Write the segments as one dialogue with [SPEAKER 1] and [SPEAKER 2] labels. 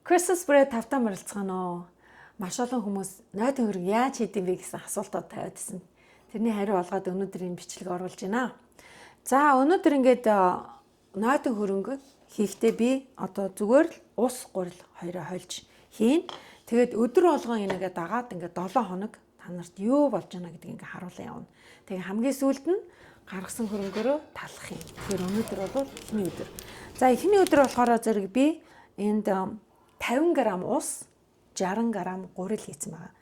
[SPEAKER 1] Christmas бүрээ тавтаа морилцгаано уу? Маш олон хүмүүс нойтон хөрөнгө яаж хийдэм бэ гэсэн асуултууд тавиадсэн. Тэрний хариу олгоод өнөөдөр энэ бичлэг оруулж байна. За өнөөдөр ингээд нойтон хөрөнгө хийхдээ би одоо зүгээр л ус гурил хоёроо хольж хийн. Тэгээд өдөр болгон энийгээ дагаад ингээд 7 хоног та нарт юу болж байна гэдгийг ингээд харуулan явна. Тэгээ хамгийн сүүлд нь гаргасан хөрөнгөөрөө талах юм. Тэгэхээр өнөөдөр бол эхний өдөр. За эхний өдөр болохоор зэрэг би энд 50 г ус, 60 г гурил хийсэн байгаа.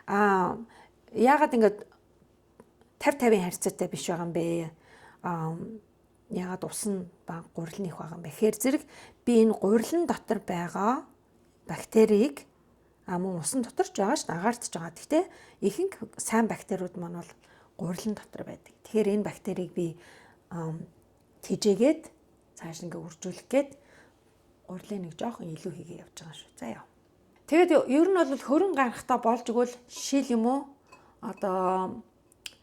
[SPEAKER 1] Аа яагаад ингээд 50 50-ын харьцаатай биш байгаа юм бэ? Аа яагаад ус нь ба гурил нь их байгаа юм бэ? Тэгэхээр зэрэг би энэ гурилан дотор байгаа бактерийг мөн усан дотор ч байгаа ш, агаарт ч байгаа. Гэхдээ ихэнх сайн бактериуд маань бол гурилан дотор байдаг. Тэгэхээр энэ бактерийг би тэжээгээд цааш ингээ үржүүлэх гээд гурилын нэг жоохон илүү хийгээ явж байгаа шүү. За яа. Тэгээд ер нь бол хөрөн гарахтаа болж игэл шил юм уу? Одоо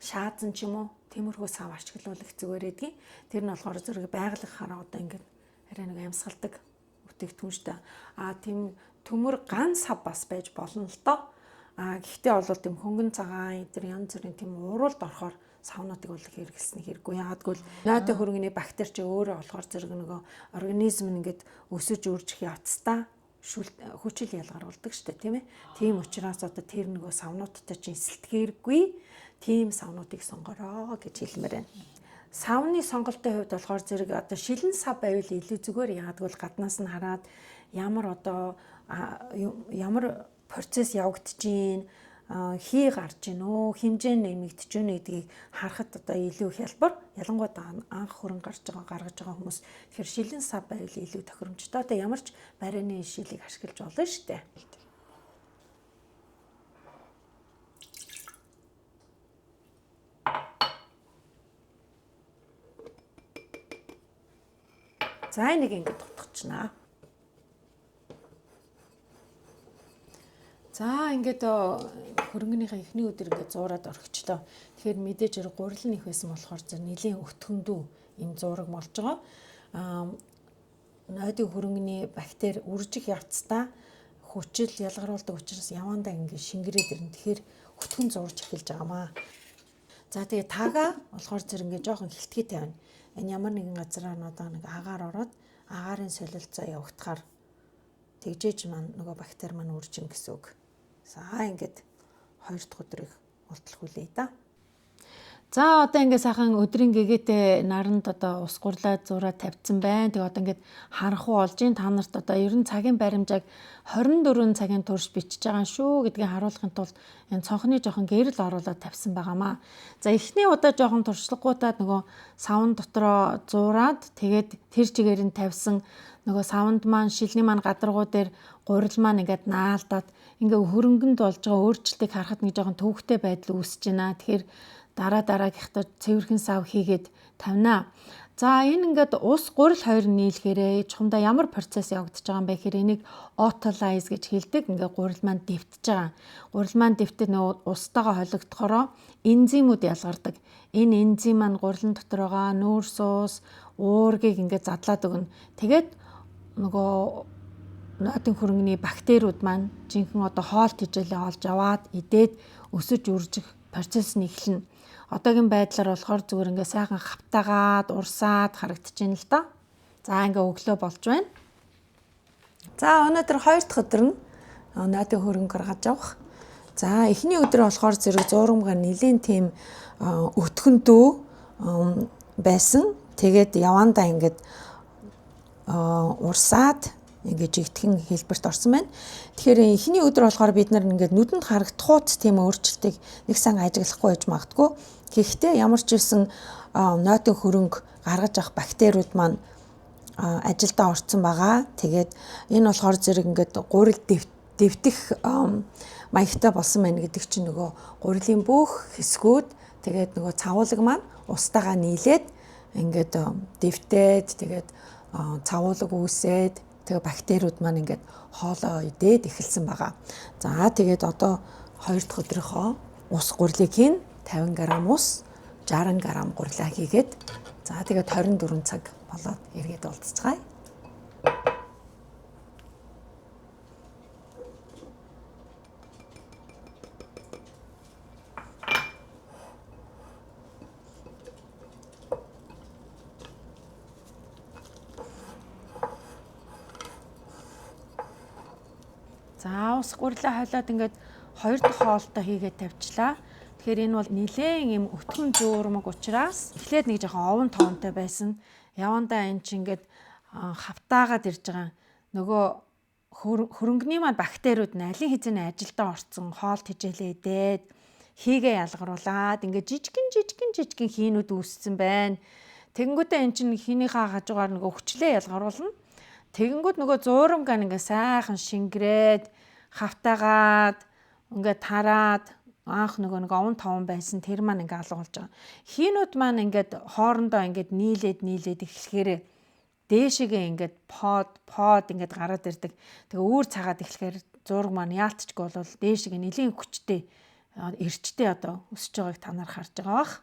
[SPEAKER 1] шаазан ч юм уу? Тиймэрхүү сав ашиглуулах зүгээр эдгийг. Тэр нь болохоор зэрэг байгалийнхаараа одоо ингээд арай нэг амьсгалдаг бүтээгдэхүүн шүү дээ. А тийм төмөр ган сав бас байж болно л доо. А гэхдээ бол тийм хөнгөн цагаан эдэр янз бүрийн тийм уруулд орохоор савнуудыг бол хэрэглэсэн хэрэггүй. Яагадгүй л нойтон хөрөнгөний бактери чи өөрөө болохоор зэрэг нөгөө организм нь ингээд өсөж үржих явцдаа хүчил ялгаруулдаг шүү дээ, тийм ээ. Тийм учраас одоо тэр нөгөө савнуудтай чинь эсэлтгээргүй тийм савнуудыг сонгороо гэж хэлмээр байна. Савны сонголтын хувьд болохоор зэрэг одоо шилэн сав байвал илүү зүгээр. Яагадгүй л гаднаас нь хараад ямар одоо ямар процесс явагдаж гин хий гарч гин өө хэмжээ нэмэгдэж гин гэдгийг харахад одоо илүү хялбар. Ялангуяа анх хөрөнгө гарч байгаа гаргаж байгаа хүмүүс тэгэхээр шилэн сав байвал илүү тохиромжтой. Одоо ямар ч барианы шилийг ашиглаж болно шүү дээ. За энийг ингээд дутгачнаа. За ингээд хөрөнгөнийхөө эхний өдөр ингээд зуураад орхичлоо. Тэгэхээр мэдээж хэрэг гурил нь их байсан болохоор зэрэг нэлийн өтгөндүү юм зуураг болж байгаа. Нойтын хөрөнгөний бактери үржих явцдаа хүчил ялгаруулдаг учраас явандаа ингээд шингэрээд ирнэ. Тэгэхээр өтгөн зуурч эхэлж байгаамаа. За тэгээ тага болохоор зэрэг ингээд жоохон хилтгий тавина. Энэ ямар нэгэн газараар одоо нэг агаар ороод агаарын солилцоо явагдахаар тэгжээж маань нөгөө бактери маань үржин гэсэн үг. За ингээд хоёр дахь өдрийг болтол хүлээе да. За одоо ингээд сайхан өдрийн гэгээтэй наранд одоо ус гурлаа зураа тавьсан байна. Тэгээ одоо ингээд харанхуй болж ин та нарт одоо ер нь цагийн баримжааг 24 цагийн турш бичиж байгаа шүү гэдгийг харуулахын тулд энэ цонхны жоохон гэрэл оруулаад тавьсан байгаамаа. За эхний удаа жоохон туршлагагүйтаад нөгөө савн дотроо зуураад тэгээд тэр чигээр нь тавьсан нөгөө савнд маань шилний маань гадаргуу дээр гурил маань ингээд наалдаад ингээ хөрөнгөнд болж байгаа өөрчлөлтийг харахад нэг жоохон төвөгтэй байдал үүсэж байна. Тэгэхээр дараа дараагийнхаа цэвэрхэн сав хийгээд тавина. За энэ ингээд ус гурил хоёр нийлэхээрээ чухамдаа ямар процесс явагдаж байгаа юм бэ гэхээр энийг autolyze гэж хэлдэг. Ингээд гурил маань дэвтэж байгаа. Гурил маань дэвтээ нөгөө устайгаа холигдохороо энзимүүд ялгардаг. Энэ энзим маань гурилан дотор байгаа нүүрс ус, уургийг ингээд задлаад өгнө. Тэгээд нөгөө нойтон хөрөнгөний бактериуд маань жинхэнэ одоо хоол тэжээлээ олж аваад идээд өсөж үржих процесс нь эхэлнэ. Одоогийн байдлаар болохоор зүгээр ингээ сайхан хавтаагаад, урсаад харагдаж байна л да. За ингээ өглөө болж байна. За өнөөдөр хоёр дахь өдөр нь нойтон хөрөнгө гаргаж авах. За эхний өдөр болохоор зэрэг зуурамгаар нэлийн тийм өтгөндөө байсан. Тэгээд явандаа ингээд урсаад ингээд жигтгэн хэлбэрт орсон байна. Тэгэхээр эхний өдөр болохоор бид нар ингээд нүдэнд харагдахуут тийм өөрчлөлтийг нэг сан ажиглахгүй байж магадгүй. Гэхдээ ямар ч байсан нойтон хөрөнгө гаргаж авах бактериуд маань ажилдаа орцсон байгаа. Тэгээд энэ болохоор зэрэг ингээд гурил дэвтэх маягтай болсон байна гэдэг чинь нөгөө гурилын бүх хэсгүүд тэгээд нөгөө цавуулаг маань устайгаа нийлээд ингээд дэвтээд тэгээд цавуулаг үүсээд тэгээ бактериуд маань ингээд хоолоо идээд эхэлсэн байгаа. За тэгээд одоо хоёр дахь өдрийнхөө ус гурилыг хийн 50 г ус 60 г гурилаа хийгээд за тэгээд 24 цаг болоод эргээд уулзцгаая. За ус гурлаа хойлоод ингээд хоёр дахь хоолтой хийгээд тавьчлаа. Тэгэхээр энэ бол нилээн юм өтгөн зөөрмөг учраас эхлээд нэг жоохон овон тоонтой байсан. Явандаа эн чинь ингээд хавтаагаад ирж байгаа. Нөгөө хөрөнгөний маань бактериуд нь алин хэзээний ажилдаа орцсон хоол тэжээлээ идээд хийгээ ялгаруулад ингээд жижигэн жижигэн жижигэн хийнүүд үүссэн байна. Тэгэнгүүтээ эн чинь хийнийхээ хажуугаар нөгөө хүчлээ ялгаруулна. Тэгэнгүүт нөгөө зуурамгаа ингээ сайхан шингрээд хавтаагаад ингээ тараад анх нөгөө нэг овон товон байсан тэр маань ингээ алга болж байгаа. Хийнүүд маань ингээд хоорондоо ингээд нийлээд нийлээд эхлэхээр дээшээгээ ингээд под под ингээд гараад ирдэг. Тэгээ үүр цагаад эхлэхээр зураг маань яалтчгүй бол дээшээгээ нэлийн хүчтэй эрчтэй одоо өсөж байгааг та нар харж байгаа бах.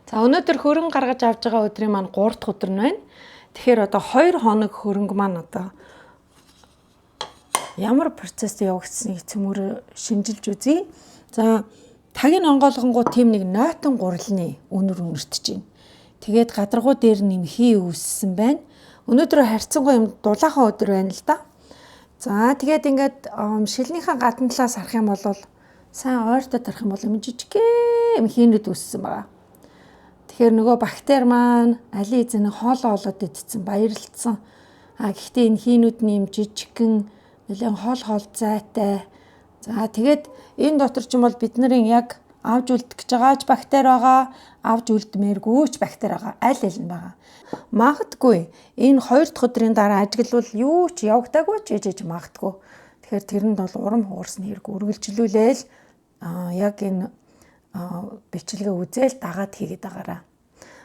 [SPEAKER 1] За өнөөдөр хөрөнгө гаргаж авч байгаа өдрийн маань 3 дахь өдөр нь байна. Тэгэхээр одоо 2 хоног хөрөнгө маань одоо ямар процесс явагдсныг цөмөр шинжилж үзье. За тагийн онгойлгонгууд тийм нэг нойтон гурилны үнэр үнэртэж байна. Тэгээд гадаргуу дээр нэм хий үүссэн байна. Өнөөдөр харьцангуй юм дулаахан өдөр байна л да. За тэгээд ингээд шилнийхээ гадна талаас харах юм бол сайн ойртоод харах юм бол юм жижигхэн юм хийнүүд үүссэн байгаа. Тэгэхээр нөгөө бактери маань алин эзэн хоолоо олоод идсэн, баярлцсан. А гэхдээ энэ хийнүүд нь юм жижигхэн нэлээд хол хол зайтай. За тэгээд энэ дотор ч юм бол бид нарын яг авж үлдэх гэж байгаа ч бактери байгаа, авж үлдмээргүй ч бактери байгаа. Аль аль нь байгаа. Магадгүй энэ хоёр дахь өдрийн дараа ажиглавал юу ч явагдаагүй ч ээж магадгүй. Тэгэхээр тэрэнд бол урам хуурсан хэрэг үргэлжлүүлээл яг энэ бичлэгээ үзээл дагаад хийгээд байгаараа.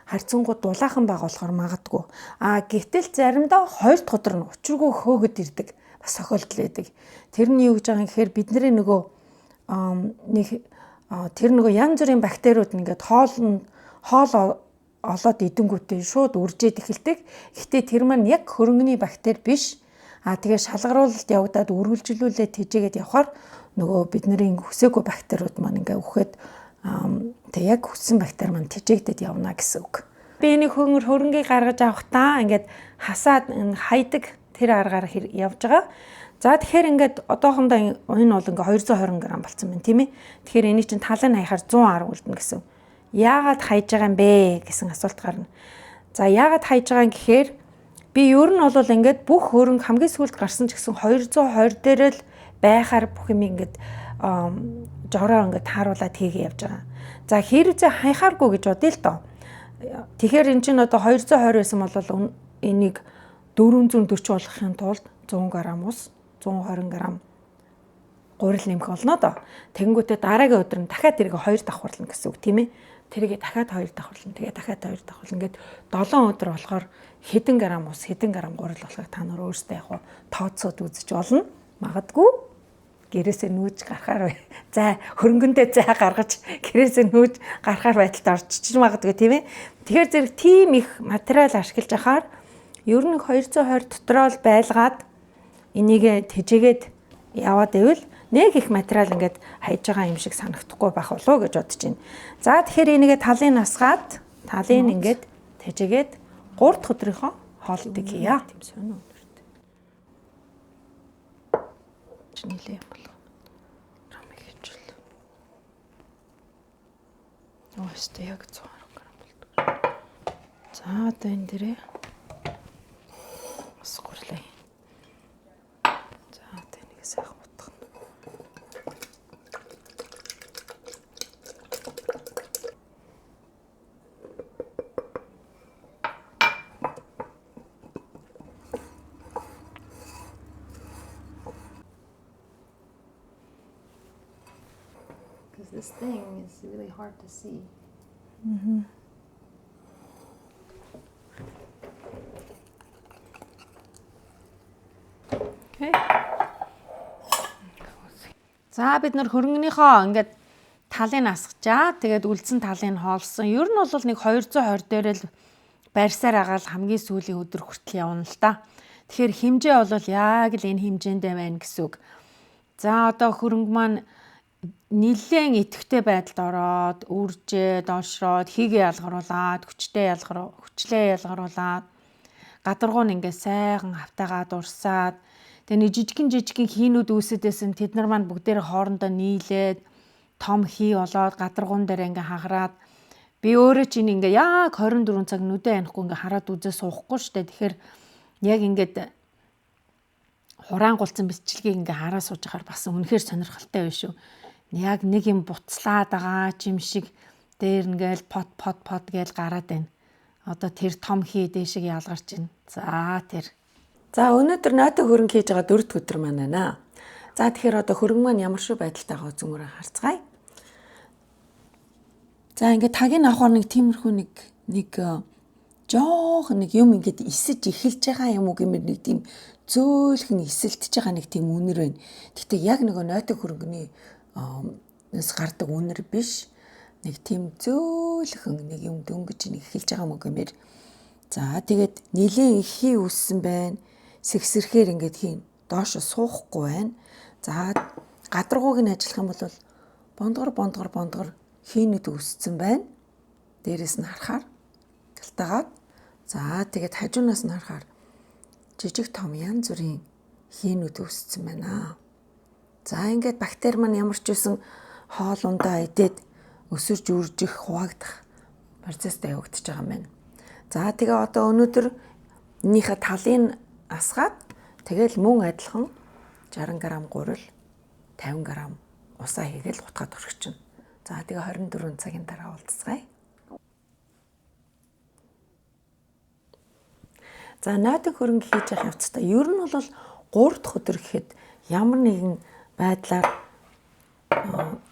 [SPEAKER 1] Харьцангуй дулаахан байгаа болохоор магадгүй. А гэтэл заримдаа хоёр дахь өдөр нь учиргүй хөөгд ирдэг. Бас тохиолдол байдаг. Тэр нь юу гэж байгаа юм гэхээр бидний нөгөө нэг тэр нөгөө янз бүрийн бактериуд ингээд хоол олоод идэнгүүтээ шууд үржээд эхэлдэг. Гэхдээ тэр маань яг хөрөнгөний бактери биш. А тэгээ шалгаруулалт явагдаад үргэлжлүүлээ тэжээгээд явхаар нөгөө бидний хүсээгүй бактериуд маань ингээ үхээд тэг яг хүссэн бактери маань тэжээгдээд явна гэсэн үг. Би энийг хөрөнгийг гаргаж авахдаа ингээд хасаад хайдаг тэр аргаар явж байгаа. За тэгэхээр ингээд одоохондоо энэ бол ингээ 220 г болсон байна тийм ээ. Тэгэхээр энийг чинь талын хаяхаар 110 үлдэнэ гэсэн. Яагаад хайж байгаа юм бэ гэсэн асуулт гарна. За яагаад хайж байгаа юм гэхээр би ер нь бол ингээд бүх хөрөнгө хамгийн сүүлд гарсан ч гэсэн 220 дээр л байхаар бүх юм ингээд жороо ингээд тааруулаад хийгээ явж байгаа. За хэрвээ хаяхааргүй гэж бодъё л доо. Тэгэхээр эн чинь одоо 220 байсан бол энийг 440 болгохын тулд 100 г ус, 120 г гурил нэмэх болно доо. Тэгэнгүүтээ дараагийн өдөр нь дахиад тэрийг 2 давхарлана гэсэн үг тийм ээ. Тэрийг дахиад 2 давхарлана. Тэгээ дахиад 2 давхарлана. Ингээд 7 өдөр болохоор хэдэн грамм ус, хэдэн грамм гурил болохыг та нар өөрсдөө яг тооцоод үзэж болно. Магадгүй гэрээсээ нүүж гарахаар зай хөрөнгөндөө зай гаргаж гэрээсээ нүүж гарахаар байдалд орчиж магадгүй тийм ээ. Тэгэхээр зэрэг тийм их материал ашиглаж ахаар ер нь 220 дотроо л байлгаад энийг тэжээгээд яваад ивэл нэг их материал ингээд хайж байгаа юм шиг санагдахгүй байх болов уу гэж бодож байна. За тэгэхээр энийгээ талын асгаад талын ингээд тэжээгээд 3 дахь өдрийнхөө хоолтыг хийе. Тийм сонин өнөрт. Чи нилээ юм болох. Рамыг хийчихэл. Оо өстэй яг 110 г болдог. За одоо энэ дээрээ ус гурлаа. За одоо энийг сайхан утгана.
[SPEAKER 2] Because this thing is really hard to see.
[SPEAKER 1] Mm-hmm. Okay. За бид нар хөрөнгөнийхөө ингээд талыг асгачаа. Тэгээд үлдсэн талыг хоолсон. Ер нь бол нэг 220 дээр л барьсаар агаал хамгийн сүүлийн өдөр хүртэл явна л та. Тэгэхээр хэмжээ бол яг л энэ хэмжээндээ байна гэсэн үг. За одоо хөрөнгө маань нэлээд идэвхтэй байдалд ороод, үржээд, олшроод, хийгээ ялгаруулад, хүчлээ ялгаруулад, гадаргуу нь ингээд сайхан хавтайгаад урсаад, Тэгээ нэг жижигэн хийнүүд үүсэт байсан. Тэд нар маань бүгдээрээ хоорондоо нийлээд том хий болоод гадаргуун дээр ингээ хагараад би өөрөө чинь ингээ яг 24 цаг нүдэ анихгүй ингээ хараад үзээ суухгүй штэ. Тэгэхээр яг ингээд хураангуулсан бичлэгийг ингээ хараа сууж байхаар бас үнэхээр сонирхолтой байх шүү. Яг нэг юм буцлаад байгаа ч юм шиг дээр ингээл пот пот пот гээл гараад байна. Одоо тэр том хий дээшиг ялгарч байна. За тэр. За өнөөдөр нойтон хөрөнгө хийж байгаа 4 дахь өдөр маань байна. За тэгэхээр одоо хөрөнгө маань ямар шүү байдалтай байгаа зүгээрээ харцгаая. За ингээд тагийг авахар нэг тиймэрхүү нэг жоох нэг юм ингээд исэж эхэлж байгаа юм уу гэмээр нэг тийм зөөлхөн эсэлтэж байгаа нэг тийм үнэр байна. Гэхдээ яг нөгөө нойтон хөрөнгөний нэс гардаг үнэр биш. Нэг тийм зөөлхөн нэг юм дөнгөж нэг эхэлж байгаа юм уу гэмээр. За тэгээд нилээн их хий үүссэн байна. Сэгсрэхээр ингээд хийн доошо суухгүй байна. За гадаргууг нь ажиллах юм бол бондгор бондгор бондгор хийнүүд үүссэн байна. Дээрээс нь харахаар галтаагаад за тэгээд хажуунаас нь харахаар жижиг том янз бүрийн хийнүүд үүссэн байна. За ингээд бактери маань ямар ч үсэн хоол ундаа идээд өсөрж үржих, хуваагдах процесстай явагдаж байгаа юм байна. За тэгээ одоо өнөөдөр энийхээ талыг асгаад тэгэл мөн адилхан 60 г гурил 50 г усаа хийгээл хутгаад орхичихно. За тэгээ 24 цагийн дараа уулзцгаая. За нойтон хөрөнгө хийж явах явцдаа ер нь бол 3 дахь өдөр гэхэд ямар нэгэн байдлаар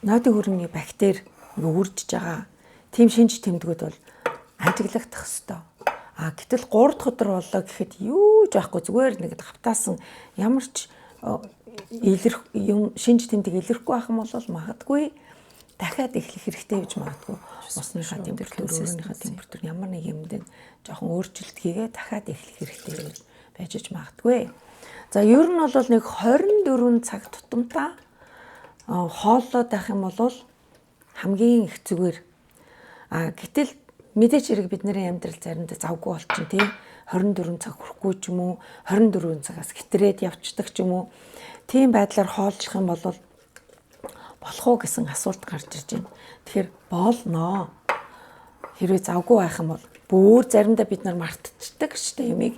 [SPEAKER 1] нойтон хөрөнгөний бактери үржиж байгаа тийм шинж тэмдгүүд бол ажиглагдах ёстой. А гэтэл 3 дахь өдөр боллоо гэхэд юу ч байхгүй зүгээр нэг хавтаасан ямар ч илэрх юм шинж тэмдэг илэрхгүй байх юм бол магадгүй дахиад эхлэх хэрэгтэй гэж магадгүй. Усныхаа температур, өрөөнийхөө температур ямар нэг юмд жоохон өөрчлөлт хийгээ дахиад эхлэх хэрэгтэй байж ч магадгүй. За ер нь бол нэг 24 цаг тутамдаа хооллоод байх юм бол хамгийн их зүгээр. А гэтэл мэдээч хэрэг бидний амьдрал заримдаа завгүй болчин тий 24 цаг хүрэхгүй ч юм уу 24 цагаас хитрээд явцдаг ч юм уу тийм байдлаар хооллох юм бол болох уу гэсэн асуулт гарч ирж байна. Тэгэхээр болно. Хэрвээ завгүй байх юм бол бүр заримдаа бид нар мартчихдаг шүү дээ юмыг.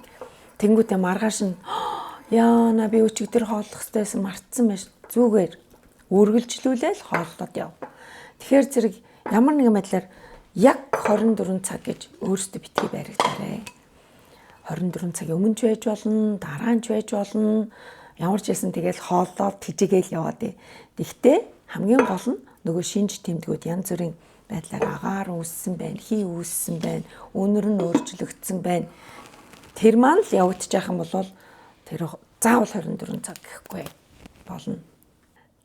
[SPEAKER 1] Тэнгүүтээ маргааш нь яана би өчигдөр хооллох хэрэгтэйсэн мартсан байж зүгээр үргэлжлүүлээл хооллоод яв. Тэгэхээр зэрэг ямар нэгэн байдлаар яг 24 цаг гэж өөрсдөө битгий баригдаарай. 24 цагийн өмнө ч байж болно, дараа нь ч байж болно. Ямар ч байсан тэгэл хооллоод тэжээгээл яваад. Тэгтээ хамгийн гол нь нөгөө шинж тэмдгүүд янз бүрийн байдлаар агаар үүссэн байна, хий үүссэн байна, үнэр нь өөрчлөгдсөн байна. Тэр маань л явагдчих юм бол тэр заавал 24 цаг гэхгүй болно.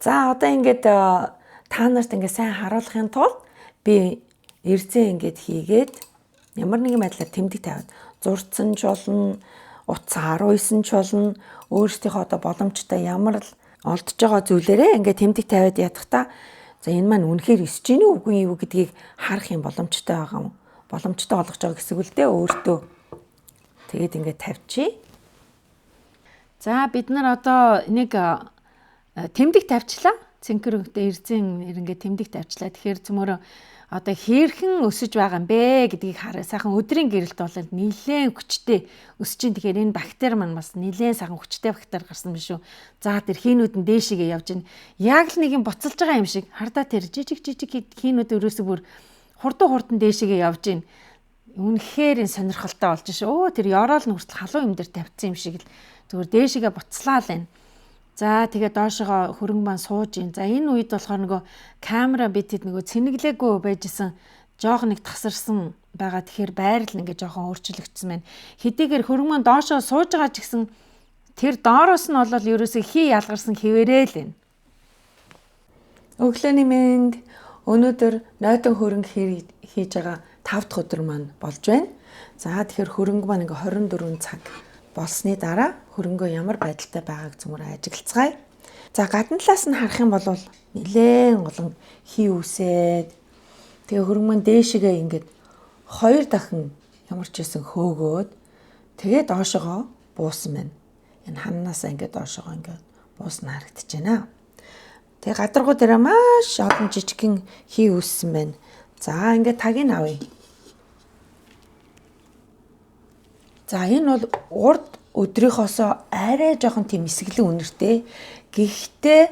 [SPEAKER 1] За одоо ингээд та нарт ингээд сайн харуулахын тулд би эрзээ ингээд хийгээд ямар нэгэн байдлаар тэмдэг тавиад зурцсан ч болно, утас 19 ч болно, өөрсдийнхөө одоо боломжтой ямар л олдож байгаа зүйлээрээ ингээд тэмдэг тавиад ядахта за энэ маань үнэхээр өсөж гинэ үгүй юу гэдгийг харах юм боломжтой байгаа юм. Боломжтой болгож байгаа гэсэн үг л дээ өөртөө. Тэгээд ингээд тавьчих. За бид нар одоо нэг тэмдэг тавьчлаа. Цэнхэр өнгөтэй эрзэн ингээд тэмдэг тавьчлаа. Тэгэхээр цөмөрөө одоо хэрхэн өсөж байгаа юм бэ гэдгийг хараа. Сайхан өдрийн гэрэлт бол нилээн хүчтэй өсөж чинь. Тэгэхээр энэ бактери маань бас нилээн сайхан хүчтэй бактери гарсан биш үү? За тэр хийнүүд нь дээшигээ явж байна. Яг л нэг юм буцалж байгаа юм шиг. Хардаа тэр жижиг жижиг хийнүүд өрөөсөө бүр хурдан дээшигээ явж байна. Үнэхээр энэ сонирхолтой болж ш. Өө тэр ёроол нь хүртэл халуун юм дээр тавьсан юм шиг л зүгээр дээшигээ буцлаа л байна. За тэгээ доошогоо хөрөнгө маань сууж ин. За энэ үед болохоор нөгөө камера бид хэд нөгөө цэнэглээгүй байжсэн жоох нэг тасарсан байгаа. Тэгэхээр байрал ингээ жоохон өөрчлөгдсөн байна. Хэдийгээр хөрөнгө маань доошоо сууж байгаа ч гэсэн тэр доороос нь бол ерөөсөө хий ялгарсан хэвээрээ л байна. Өглөөний мэнд. Өнөөдөр нойтон хөрөнгө хийж байгаа 5 дахь өдөр маань болж байна. За тэгэхээр хөрөнгө маань ингээ 24 цаг болсны дараа хөрөнгөө ямар байдалтай байгааг зүмөр ажиглацгаая. За гадна талаас нь харах юм бол нилээн олон хий үсээд тэгээ хөрөнгө маань дээшигээ ингээд 2 дахин ямар ч байсан хөөгөөд тэгээ доошогоо буусан байна. Энэ ханнаасаа ингээд доошогоо ингээд буусна харагдаж байна. Тэгээ гадаргуу дээр маш олон жижигхэн хий үүссэн байна. За ингээд тагийг авъя. За энэ бол урд өдрийнхоосоо арай жоохон тийм эсгэлэн үнэртэй. Гэхдээ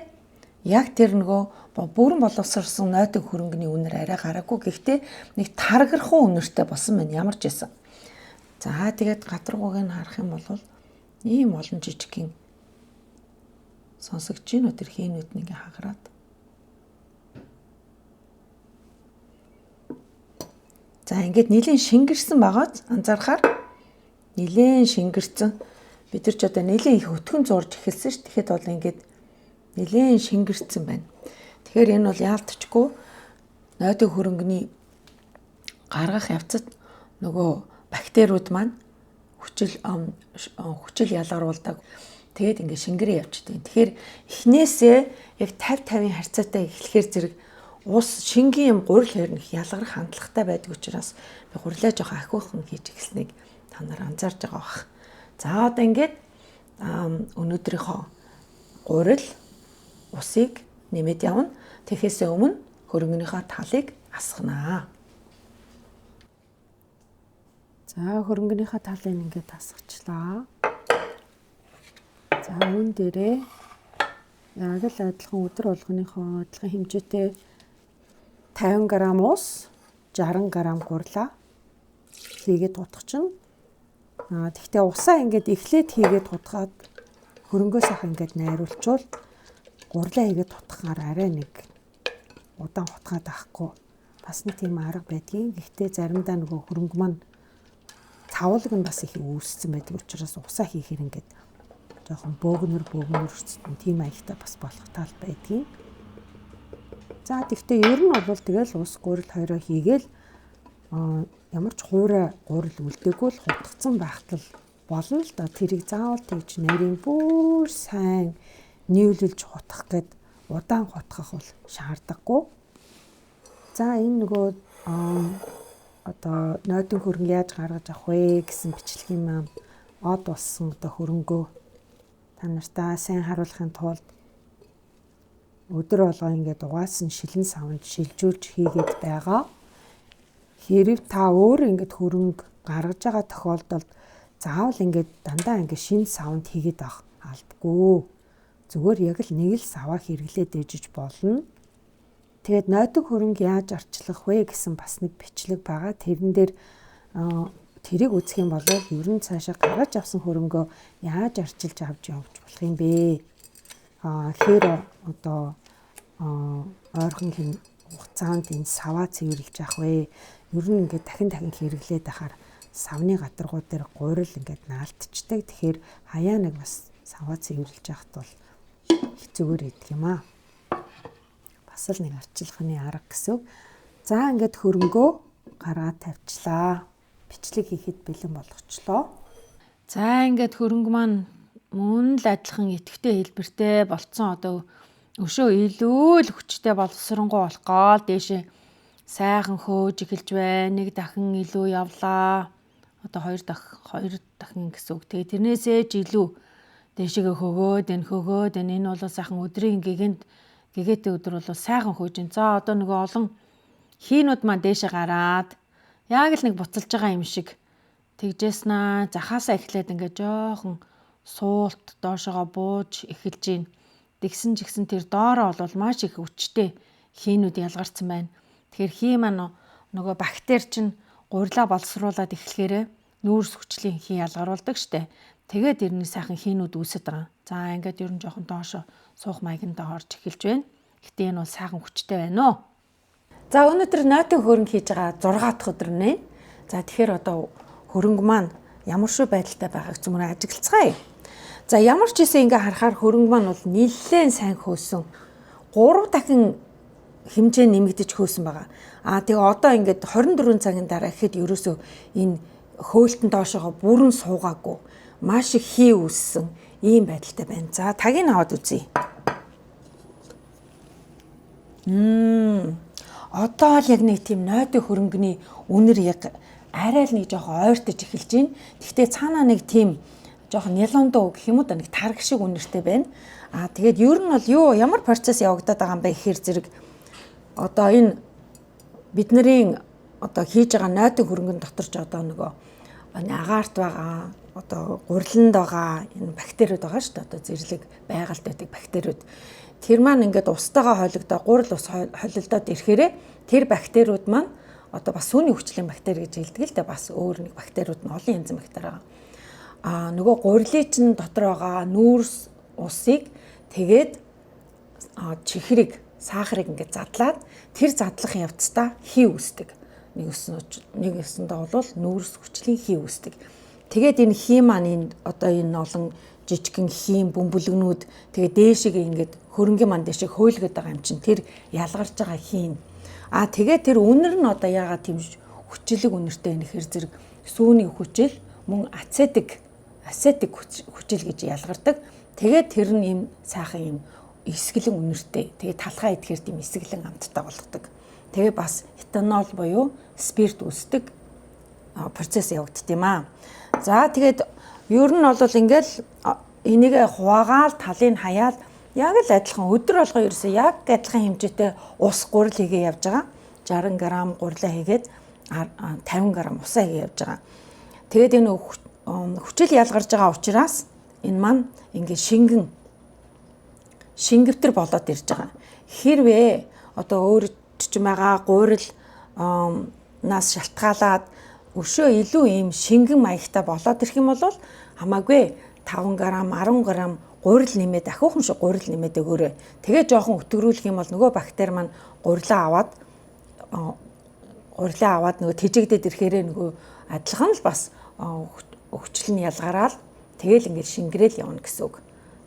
[SPEAKER 1] яг тэр нөгөө бүрэн боловсрсон нойтон хөрөнгөний үнэр арай гараагүй. Гэхдээ нэг таргархан үнэртэй болсон байна. Ямар ч байсан. За тэгээд гадаргууг нь харах юм бол ийм олон жижигхэн сонсогдож байна уу, тэр хийнүүд нь ингээ хагараад. За ингээд нэлийн шингэрсэн байгааз анзаархаар нэлээн шингэрсэн. Бид нар ч одоо нэлээн их өтгөн зурж эхэлсэн ш. Тэгэхэд бол ингээд нэлээн шингэрсэн байна. Тэгэхээр энэ бол яалтчгүй нойтон хөрөнгөний гаргах явцад нөгөө бактериуд маань хүчил ялгаруулдаг. Тэгээд ингээд шингэрээ явчихдаг. Тэгэхээр эхнээсээ яг 50-50-ын харьцаатай эхлэхээр зэрэг ус шингийн юм гурил хоёр нэг ялгарх хандлагатай байдаг учраас би гурилаа жоохон ахиухан хийж эхэлснийг та нар анзаарч байгаа бах. За одоо ингээд өнөөдрийнхөө гурил усыг нэмээд явна. Тэгэхээс өмнө хөрөнгөнийхөө талыг асгана. За хөрөнгөнийхөө талыг ингээд асгачлаа. За үүн дээрээ яг л адилхан өдөр болгоныхоо адилхан хэмжээтэй 50 г ус, 60 г гурлаа хийгээд хутгачихна. Тэгэхдээ усаа ингээд эхлээд хийгээд хутгаад хөрөнгөө сайхан ингээд найруулчвал гурлаа хийгээд хутгахаар арай нэг удаан хутгаад авахгүй бас нэг тийм арга байдгийн. Гэхдээ заримдаа нөгөө хөрөнгө маань цавуулаг нь бас их үүссэн байдаг учраас усаа хийхээр ингээд жоохон бөөгнөр тийм аягтай бас болох тал байдгийн. За тэгвэл ер нь бол тэгэл ус гурил хоёроо хийгээл ямар ч хуурай гурил үлдээгүй л хутгацсан байхтал болно л да. Тэрийг заавал тэгж нарийн бүр сайн нийлүүлж хутгах гээд удаан хутгах бол шаардлагагүй. За энэ нөгөө одоо нойтон хөрөнгө яаж гаргаж авах вэ гэсэн бичлэгийн маань од болсон одоо хөрөнгөө та нартаа сайн харуулахын тулд өдөр болгоо ингээд угаасан шилэн савнд шилжүүлж хийгээд байгаа. Хэрв та өөр ингээд хөрөнгө гаргаж байгаа тохиолдолд заавал ингээд дандаа ингээд шин савнд хийгээд авах албагүй. Зүгээр яг л нэг л саваа хэрэглээд ээжиж болно. Тэгээд нойтон хөрөнгө яаж арчлах вэ гэсэн бас нэг бичлэг байгаа. Тэрэн дээр тэрийг үзэх юм бол ер нь цаашаа гаргаж авсан хөрөнгөө яаж арчилж авч явж болох юм бэ? Тэгэхээр одоо ойрхон хугацаанд энэ саваа цэвэрлж авах вэ? Ер нь ингээд дахин дахин хэрэглээд ахаар савны гадаргуу дээр гурил ингээд наалтчдаг. Тэгэхээр хаяа нэг бас саваа цэвэрлж авахт бол их зүгээр идэх юм аа. Бас л нэг арчилганы арга гэсэн. За ингээд хөрөнгөө гаргаад тавьчлаа. Бичлэг хийхэд бэлэн болгочлоо. За ингээд хөрөнгө маань мөн л адилхан идэвхтэй хэлбэртэй болцсон. Одоо өшөө илүү л хүчтэй боловсронгуй болох гол дээшээ сайхан хөөж эхэлж байна. Нэг дахин илүү явлаа. Одоо хоёр дахин гэсэн үг. Тэгээ тэрнээсээ ч илүү дээшээгээ хөгөөд энэ хөгөөд энэ бол сайхан өдрийн гэгээтэй өдөр бол сайхан хөөж байна. За одоо нөгөө олон хийнүүд маань дээшээ гараад яг л нэг буцалж байгаа юм шиг тэгжээснаа. Захаасаа эхлээд ингээд жоохон суулт доошогоо бууж эхэлж байна. Тэгсэн ч гэсэн тэр доороо бол маш их хүчтэй хийнүүд ялгарсан байна. Тэгэхээр хий маань нөгөө бактери чинь гурилаа боловсруулад эхлэхээрээ нүүрс хүчлийн хий ялгаруулдаг штэ. Тэгээд ер нь сайхан хийнүүд үүсэт байгаа. За ингээд ер нь жоохон доошо суух маягандаа орж эхэлж байна. Гэтэ энэ бол сайхан хүчтэй байна уу. За өнөөдөр нойтон хөрөнгө хийж байгаа 6 дахь өдөр нэ. За тэгэхээр одоо хөрөнгө маань ямар шүү байдалтай байгааг цөмөр ажиглацгаая. За ямар ч хэсэг ингээ харахаар хөрөнгө маань бол нэлээд сайн хөөсөн. 3 дахин хэмжээ нэмэгдэж хөөсөн байгаа. Аа тэгээ одоо ингээд 24 цагийн дараа гэхэд ерөөсөө энэ хөөлтөн доошогоо бүрэн суугаагүй. Маш их хий үүссэн ийм байдалтай байна. За тагийг аваад үзье. Одоо л яг нэг тийм нойтон хөрөнгөний үнэр яг арай л нэг жоохон ойртож эхэлж байна. Гэхдээ цаанаа нэг тийм Жоохон нялондоо гэх юм уу да, нэг тараг шиг үнэртэй байна. Аа, тэгээд ер нь бол юу ямар процесс явагдаад байгаа юм бэ гэхээр зэрэг одоо энэ бидний одоо хийж байгаа нойтон хөрөнгөн дотор ч одоо нөгөө агаарт байгаа, одоо гуриланд байгаа энэ бактериуд байгаа шүү дээ. Одоо зэрлэг байгальд байдаг бактериуд. Тэр маань ингээд устайгаа хойлогдоо, гурил ус холилдоод ирэхээрээ тэр бактериуд маань одоо бас сүүний хүчлийн бактери гэж хэлдэг л дээ, бас өөр нэг бактериуд нь олон янзын бактери байгаа. Аа, нөгөө гурилын чинь дотор байгаа нүүрс усыг тэгээд чихрийг, сахарыг ингээд задлаад тэр задлах явцдаа хий үүсдэг. Нэг өсөндөө бол нүүрс хүчлийн хий үүсдэг. Тэгээд энэ хий маань энэ одоо энэ олон жижигхэн хийм бөмбөлгнүүд тэгээд дээшиг ингээд хөрөнгийн маань дээшиг хөөлгöd байгаа юм чинь тэр ялгарч байгаа хийн. Аа, тэгээд тэр үнэр нь одоо яагаад тийм хүчлэг үнэртэй нөхөр зэрэг сүүний хүчил мөн ацетик ацетик хүчил гэж ялгардаг. Тэгээд тэр нь ийм сайхан ийм эсгэлэн үнэртэй. Тэгээд талхаа идэхээр тийм эсгэлэн амттай болгодог. Тэгээ бас этанол буюу спирт үүсдэг процесс явагдд юм аа. За, тэгээд ер нь бол ингээл энийг хуваагаал талыг хаяал яг л адилхан өдөр болгоо ерөөсөө яг адилхан хэмжээтэй ус гурил хийгээ явж байгаа. 60 г гурлаа хийгээд 50 г усаа хийгээ явж байгаа. Тэгээд энэ хүчил ялгарч байгаа учраас энэ маань ингээд шингэн шингэвтер болоод ирж байгаа. Хэрвээ одоо өөр чичим байгаа гурил нас шалтгаалаад өшөө илүү ийм шингэн маягтай болоод ирэх юм бол хамаагүй 5 г, 10 г гурил нэмээд, ахиухан шиг гурил нэмээд өгөөрэй. Тэгээ жоохон өтгөрүүлэх юм бол нөгөө бактери маань гурилаа аваад нөгөө тэжигдэд ирэхээрээ нөгөө адилхан л бас хүчил нь ялгараал тэгэл ингээд шингрээл явна гэсэн үг.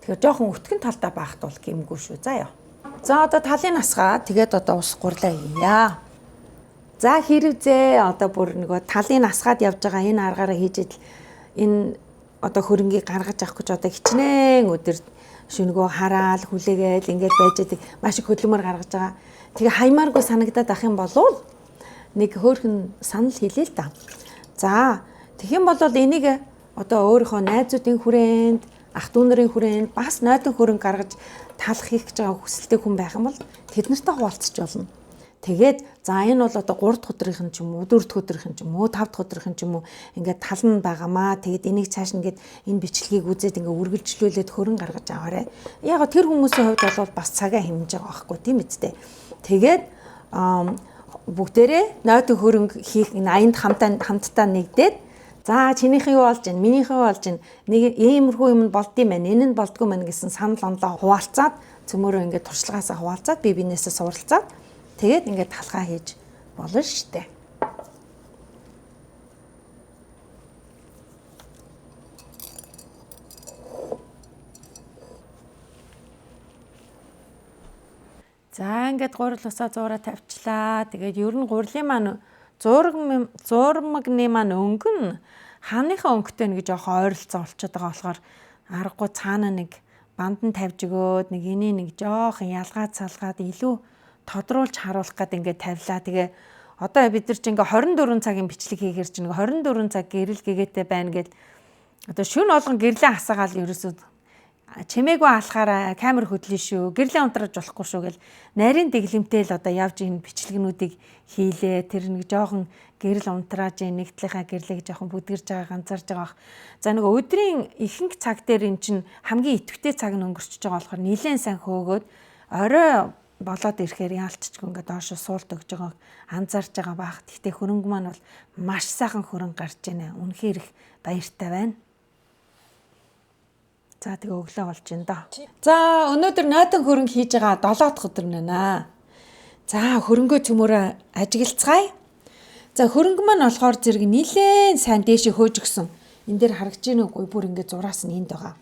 [SPEAKER 1] Тэгэхээр жоохон өтгөн талдаа байхад бол гэмгүй шүү. За яа. За, одоо талын асгаа тэгээд одоо ус гурлаа хийя. За, хэрвээ одоо бүр нөгөө талын асгаад явж байгаа энэ аргаараа хийж идэл энэ одоо хөрөнгийг гаргаж авах гэж одоо хичнээн өдөр шөнөгөө хараал хүлээгээл ингээд байж идэг, маш их хөдөлмөр гаргаж байгаа. Тэгээ хаймааргүй санагдаад ах юм болвол нэг хөөрхөн санал хэлээ л да. За, тэгэх юм бол энийг одоо өөрийнхөө найзуудын хүрээнд, ах дүү нарын хүрээнд бас нойтон хөрөнгө гаргаж талах хийх гэж байгаа хүсэлтэй хүн байх юм бол тэд нартай хуваалцаж болно. Тэгээд за энэ бол одоо 3 дахь өдрийнх нь ч юм уу, 4 дахь өдрийнх нь ч юм уу, 5 дахь өдрийнх нь ч юм уу ингээд тал нь байгаамаа. Тэгээд энийг цааш ингээд энэ бичлэгийг үзээд ингээд үргэлжлүүлээд хөрөн гаргаж аваарай. Яг тэр хүмүүсийн хувьд бол бас цагаа хэмнэж байгаа байхгүй тийм үстэй. Тэгээд бүгдээрээ нойтон хөрөнгө хийх энэ аянд хамтдаа нэгдээд, за чинийх юу болж байна, минийх юу болж байна, нэг иймэрхүү юм болд юм байна, энэ нь болдгоо мэн гэсэн санал онолоо хуваалцаад, цөмөрөө ингээд туршлагаасаа хуваалцаад, бие биенээсээ суралцаад тэгээд ингээд талхаа хийж болно штэ. За, ингээд гурил усаа зуураа тавьчлаа. Тэгээд ер нь гурилын маань зурмагны маань өнгө нь хааныхаа өнгөтэй нэг жоохон ойролцоо болчиход байгаа болохоор аргагүй цаана нэг бандан тавьж өгөөд нэг энийг нэг жоохон ялгаад салгаад илүү тодруулж харуулах гээд ингээд тавилаа. Тэгээ одоо бид нар чи ингээ 24 цагийн бичлэг хийхээр чи нэг 24 цаг гэрэл гэгээтэй байна гэд одоо шөнө болгон гэрлээ асаагаал ерөөсөө чимээгүй алхаараа камер хөдлөн шүү. Гэрлээ унтрааж болохгүй шүү гэл нарийн дэглэмтэй л одоо явж энэ бичлэгнүүдийг хийлээ. Тэр нэг жоохон гэрэл унтрааж нэг талынхаа гэрлийг жоохон бүдгэрж байгаа, ганцаарж байгаа бах. За, нөгөө өдрийн ихэнх цаг дээр эн чинь хамгийн идэвхтэй цаг нь өнгөрчөж байгаа болохоор нилээн сайн хөөгөөд орой болоод ирэхээр яалтчгүй ингээд доошо суулт өгж байгааг анзаарч байгаа бах. Гэхдээ хөрөнгө маань бол маш сайхан хөрөнгө гарч байна. Үнэхээр их баяртай байна. За, тэгээ өглөө болж байна доо. За, өнөөдөр нойтон хөрөнгө хийж байгаа 7 дахь өдөр нэ. За, хөрөнгөө цөмөрөө ажиглацгаая. За, хөрөнгө маань болохоор зэрэг нилээн сайн дээшээ хөөж өгсөн. Энэ дээр харагдаж байна үгүй, бүр ингээд зураас нь энд байгаа.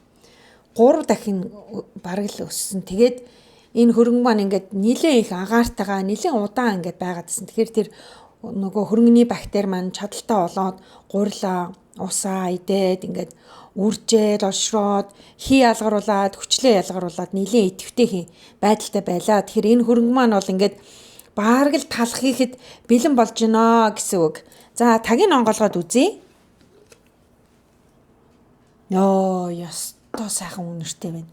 [SPEAKER 1] 3 дахин бараг л өссөн. Тэгээд энэ хөрөнгө маань ингээд нилээн их агаартайгаа нилээн удаан ингээд байгаад байсан. Тэгэхээр тэр нөгөө хөрөнгөний бактери маань чадaltaй болоод гурилаа усаа идээд ингээд үржээд олшроод хий ялгаруулад хүчлээ ялгаруулад нилээн идэвхтэй хий байдалтай байлаа. Тэгэхээр энэ хөрөнгө маань бол ингээд бараг л талах хийхэд бэлэн болж гинэ гэсэн үг. За, тагийг онгоолгоод үзье. Йоо, ёстой сайхан үнэртэй байна.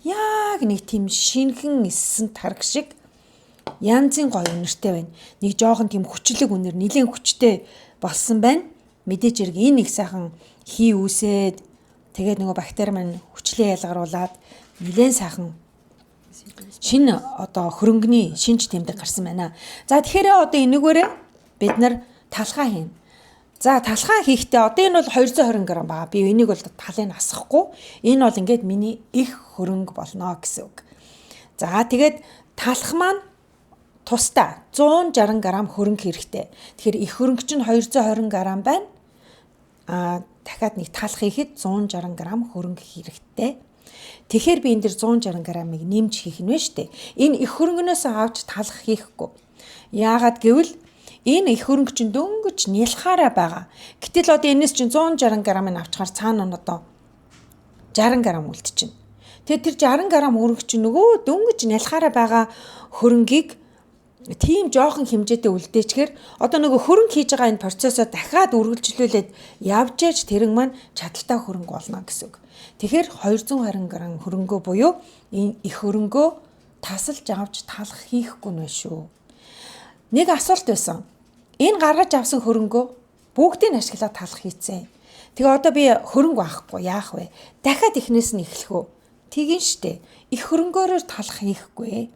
[SPEAKER 1] Яг нэг тийм шинхэн эссэн тараг шиг янзын гоё үнэртэй байна. Нэг жоохон тийм хүчлэг үнэр, нэлээн хүчтэй болсон байна. Мэдээж хэрэг энэ их сайхан хий үүсээд тэгээд нөгөө бактери маань хүчлээ ялгаруулад нэлээн сайхан шинэ одоо хөрөнгөний шинж тэмдэг гарсан байна. За тэгэхээр одоо энэгээрээ бид нар талхаа хийнэ. За талхаа хийхдээ одоо энэ бол 220 г байгаа. Би энийг бол талыг асахгүй. Энэ бол ингээд миний их хөрөнгө болно гэсэн үг. За тэгээд талх маань тусдаа 160 г хөрөнгө хэрэгтэй. Тэгэхээр их хөрөнгө чинь 220 г байна. Аа дахиад нэг талх хийхэд 160 г хөрөнгө хэрэгтэй. Тэгэхээр би энэ дэр 160 г-ыг нэмж хийх нь вэ штэ. Энэ их хөрөнгнөөс авч талх хийхгүй. Яагаад гэвэл энэ их хөрөнгө чинь дөнгөж нялхаараа байгаа. Гэтэл одоо энэс чинь 160 г-ыг авчгаар цаана нь одоо 60 г үлдчихнэ. Тэгэхээр тэр 60 г хөрөнгө чинь нөгөө дөнгөж нялхаараа байгаа хөрөнгийг тийм жоохон хэмжээтэй үлдээчгээр одоо нөгөө хөрөнгө хийж байгаа энэ процессоо дахиад үргэлжлүүлээд явж яж тэрэн маань чадaltaа хөрөнгө болно гэсэн үг. Тэгэхээр 220 г хөрөнгөө буюу энэ их хөрөнгөө тасалж авч талах хийхгүй нэ шүү. Нэг асуулт байсан. Энэ гаргаж авсан хөрөнгөө бүгдийг ашиглаад талах хийцэн. Тэгээ одоо би хөрөнгө авахгүй яах вэ? Дахиад эхнээс нь эхлэх үү? Тэгин штэ. Их хөрөнгөөрөө талах хийхгүй.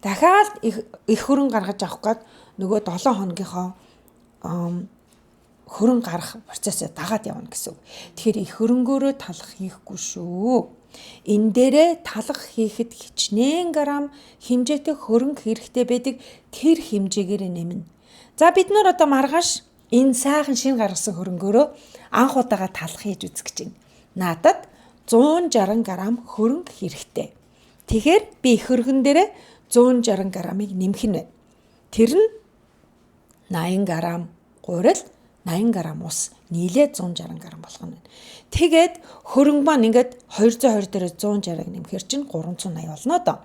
[SPEAKER 1] Дахиад их хөрөнгө гаргаж авах гээд нөгөө 7 хоногийнхоо хөрөнгө гарах процессыг дагаад явна гэсэн үг. Тэгэхээр их хөрөнгөөрөө талах хийхгүй шүү. Энэ дээрээ талах хийхэд хичнээн грамм хэмжээтэй хөрөнгө хэрэгтэй байдаг, тэр хэмжээгээр нэмнэ. За бид нар одоо маргааш энэ сайхан шинэ гаргасан хөрөнгөөрөө анх удаага талах хийж үзэх гэж байна. Надад 160 г хөрөнгө хэрэгтэй. Тэгэхээр би их хөргөн дээрээ 160 г-ыг нэмэх нь байна. Тэр нь 80 г гурил, 80 г ус нийлээд 160 г болох нь байна. Тэгээд хөрөнгө маань ингээд 220 дээр 160-ыг нэмэхэр чинь 380 болно доо.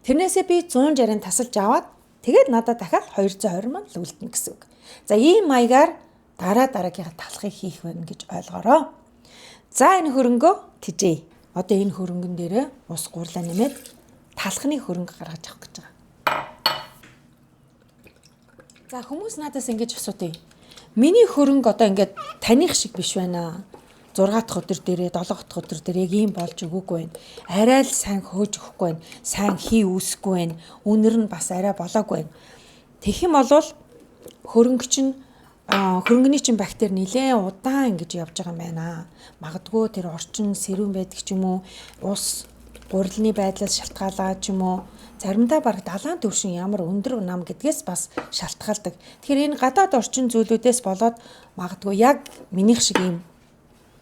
[SPEAKER 1] Тэрнээсээ би 160-ыг тасалж аваад тэгээд надад дахиад 220 маань л үлдэнэ гэсэн үг. За ийм маягаар дараа дараагийнхаа талхыг хийх байна гэж ойлгоорой. За энэ хөрөнгөө тижээ. Одоо энэ хөрөнгөн дээрээ ус гурлаа нэмээд талхны хөрөнгө гаргаж авах гэж байгаа. За хүмүүс надаас ингэж асуудیں۔ Миний хөрөнгө одоо ингээд таних шиг биш байна. 6 дахь өдөр дээрээ 7 дахь өдөр дээр яг ийм болж өгөөгүй байна. Арай л сайн хөөж өгөхгүй байна. Сайн хий үүсэхгүй байна. Үнэр нь бас арай болоогүй байна. Тэгэх юм бол хөрөнгө чинь хөрөнгөний чинь бактери нэлээд удаан ингэж явж байгаа юм байна. Магадгүй тэр орчин сэрүүн байдаг ч юм уу, ус гурилны байдлаас шалтгаалаад ч юм уу, заримдаа бараг далайн түвшин ямар өндөр нам гэдгээс бас шалтгаалдаг. Тэгэхээр энэ гадаад орчин зүйлүүдээс болоод магадгүй яг минийх шиг ийм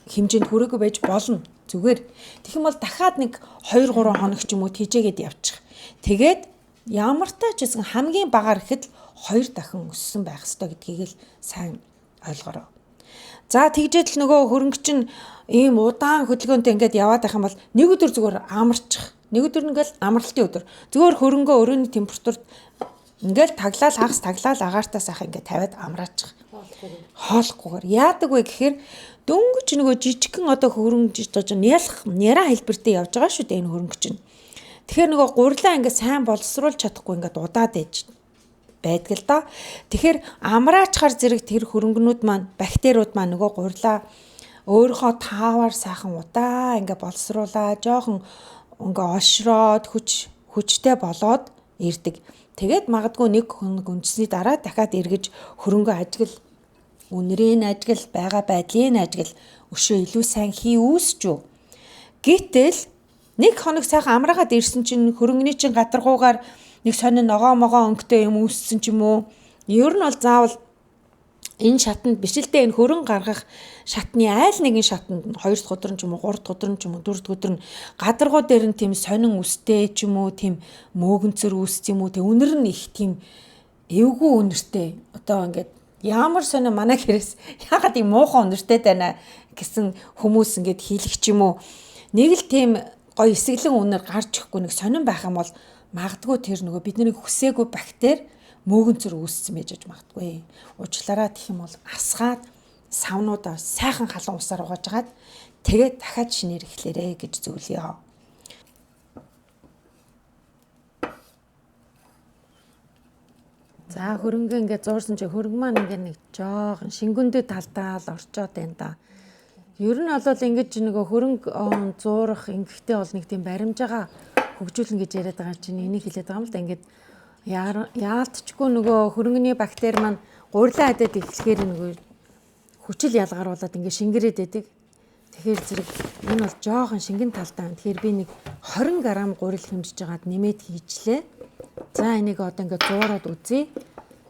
[SPEAKER 1] хэмжээнд хүрээгүй байж болно. Зүгээр. Тэгэх юм бол дахиад нэг 2 3 хоног ч юм уу тэжээгээд явчих. Тэгээд ямар ч гэсэн хамгийн багаар ихэд 2 дахин өссөн байх ёстой гэдгийг л сайн ойлгоорой. За тэгжээд л нөгөө хөрөнгө чинь ийм удаан хөдөлгөөнтэй ингээд яваад байх юм бол нэг өдөр зүгээр амарчих. Нэг өдөр ингээл амралтын өдөр. Зүгээр хөрөнгөө өрөөний температурт ингээл таглаал хагас таглаал агаартаа сайхан ингээд тавиад амраачих. Хоолохгүйгээр. Яадаг вэ гэхээр дөнгөж нөгөө жижигхэн одоо хөрөнгө жиж нялх няраа хэлбэртэй явж байгаа шүү дээ энэ хөрөнгө чинь. Тэгэхээр нөгөө гурлаа ингээд сайн боловсруулж чадахгүй ингээд удаад ээж байдаг л доо. Тэгэхээр амраачхаар зэрэг тэр хөрөнгнүүд маань бактериуд маань нөгөө гурлаа өөрийнхөө таавар сайхан удаа ингээ боловсруулаа жоохон ингээ олшроод хүчтэй болоод ирдэг. Тэгээд магадгүй нэг хоног өнжсөний дараа дахиад эргэж хөрөнгө ажигл, үнэрийн ажигл, байгаа байдлын ажигл өшөө илүү сайн хий үүсч үү. Гэтэл нэг хоног сайхан амраагаад ирсэн чинь хөрөнгөний чинь гадаргуугаар нэг сонин ногоо могоо өнгөтэй юм үүссэн ч юм уу. Ер нь бол заавал энэ шатанд биш л дээ, энэ хөрөн гаргах шатны айл нэгэн шатанд 2 дахь өдөр нь ч юм уу, 3 дахь өдөр нь ч юм уу, 4 дахь өдөр нь гадаргуу дээр нь тийм сонин үстэй ч юм уу, тийм мөөгөнцөр үүсч юм уу, тэг үнэр нь их тийм эвгүй үнэртэй. Одоо ингээд ямар сонин манай гэрээс яагаад ийм муухан үнэртэй байна гэсэн хүмүүс ингээд хийлэх ч юм уу. Нэг л тийм гоё эсэглэн үнэр гарч ирэхгүй нэг сонин байх юм бол магадгүй тэр нөгөө бидний хүсээгүй бактери мөөгөнцөр үүссэн байж аж магадгүй. Уучлаарай, тэгэх юм бол асгаад савнуудаа сайхан халуун усаар угааж агаад Тэгээд дахиад шинээр эхлээрэй гэж зөвлөё. За хөрөнгө ингээд зуурсан чи хөрөнгө маань ингээд нэг жоохон шингөндөө талдаа л орчоод байна да. Ер нь бол ингэж нөгөө хөрөнгө зуурах ингэхдээ бол нэг тийм баримжаага хөгжүүлнэ гэж яриад байгаа чинь энийг хэлээд байгаа юм л да. Ингээд яалтчгүй нөгөө хөрөнгөний бактери маань гурилан адад эхлэхээр нөгөө хүчил ялгаруулад ингээд шингэрээд байдаг. Тэгэхээр зэрэг энэ бол жоохон шингэн талдаа. Тэгэхээр би нэг 20 г гурил хэмжиж байгаад нэмээд хийчлээ. За энийг одоо ингээд зуураад үзье.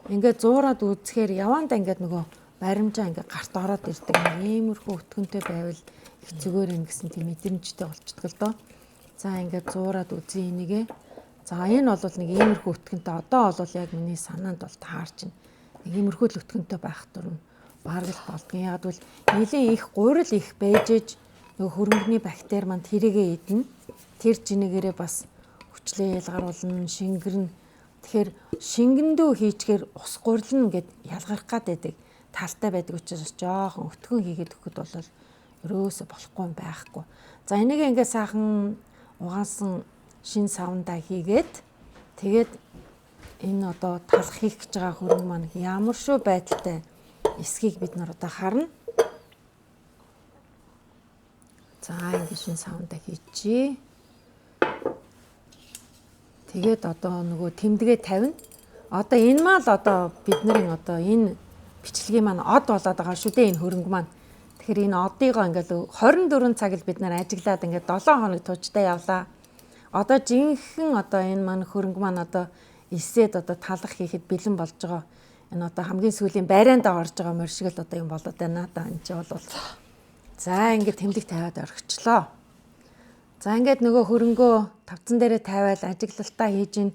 [SPEAKER 1] Ингээд зуураад үзэхээр яваандаа ингээд нөгөө баримжаа ингээд гарт ороод ирдэг. Иймэрхүү өтгөнтэй байвал их зүгээр юм гэсэн тийм мэдрэмжтэй болчдөг л доо. За ингээд зуураад үзье энийгээ. За энэ бол нэг иймэрхүү өтгөнтэй. Одоо бол яг миний санаанд бол таарч байна. Нэг иймэрхүү л өтгөнтэй байх дурна. Бараг л болдго. Яг бол нэлийн их гурил их байж ээж нөгөө хөрөнгөний бактери манд тэрийгэ идэнэ. Тэр жинэгээрээ бас хүчлээ ялгаруулна, шингэрнэ. Тэгэхээр шингэндүү хийчгээр ус гурилна гэд ялгарх гад байдаг. Талтай байдаг учраас жоохон өтгөн хийгээд өгөхөд бол ерөөсө болохгүй юм байхгүй. За энийг ингээд сайхан угаансан шин савндаа хийгээд тэгээд энэ одоо талах хийх гэж байгаа хөрөнгө маань ямар шүү байдалтай эсхийг бид нар одоо харна. За ингээд шин савндаа хийчихье. Тэгээд одоо нөгөө тэмдэгэ тавина. Одоо энэ мал одоо бидний одоо энэ бичлэгийн маань од болоод байгаа шүү дээ энэ хөрөнгө маань. Тэгэхээр энэ одыгоо ингээд 24 цаг л бид нар ажиглаад ингээд 7 хоног туужтай явлаа. Одоо жинхэнэ одоо энэ маань хөрөнгө маань одоо эсээд одоо талах хийхэд бэлэн болж байгаа. Энэ одоо хамгийн сүүлийн байрандаа орж байгаа морь шиг л одоо юм болоод байна да энэ чи бол. За ингээд тэмдэг тавиад орхичлоо. За ингээд нөгөө хөрөнгөө тавцан дээрээ тавиал ажиглалтаа хийж ин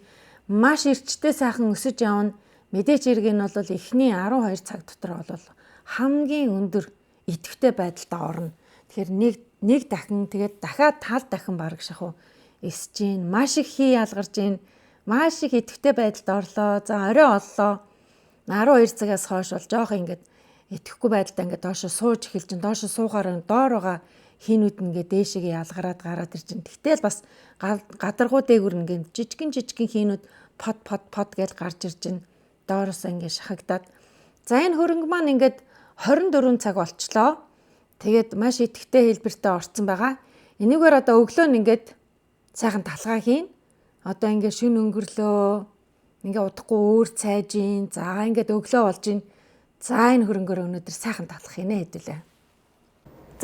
[SPEAKER 1] маш эрчтэй сайхан өсөж явна. Мэдээч хэрэг нь бол эхний 12 цаг дотор бол хамгийн өндөр идэвхтэй байдалд орно. Тэгэхээр нэг дахин тэгээд дахиад тал дахин бараг шахуу өсөж гин маш их хий ялгарч гин маш их идэвхтэй байдалд орлоо. За орой оллоо. 12 цагаас хойш бол жоох ингээд идэвхгүй байдалд ингээд доошо сууж эхэлж гин доошо суухаар доор байгаа хийнүүд ингээд дээшээгээ ялгараад гараад ирж байна. Тэгтэл бас гадаргуу дээгүр ингээд жижигэн хийнүүд под под под гэж гарч ирж байна. Доороос ингээд шахагдаад. За энэ хөрөнгө маань ингээд 24 цаг болчлоо. Тэгээд маш идэвхтэй хэлбэртээ орцсон байгаа. Энийгээр одоо өглөө нь ингээд сайхан талхаа хийн. Одоо ингээд шүн өнгөрлөө. Ингээд удахгүй өөр цайж ийн. За ингээд өглөө болж ийн. За энэ хөрөнгөөр өнөөдөр сайхан талах хийнэ хэдүүлээ.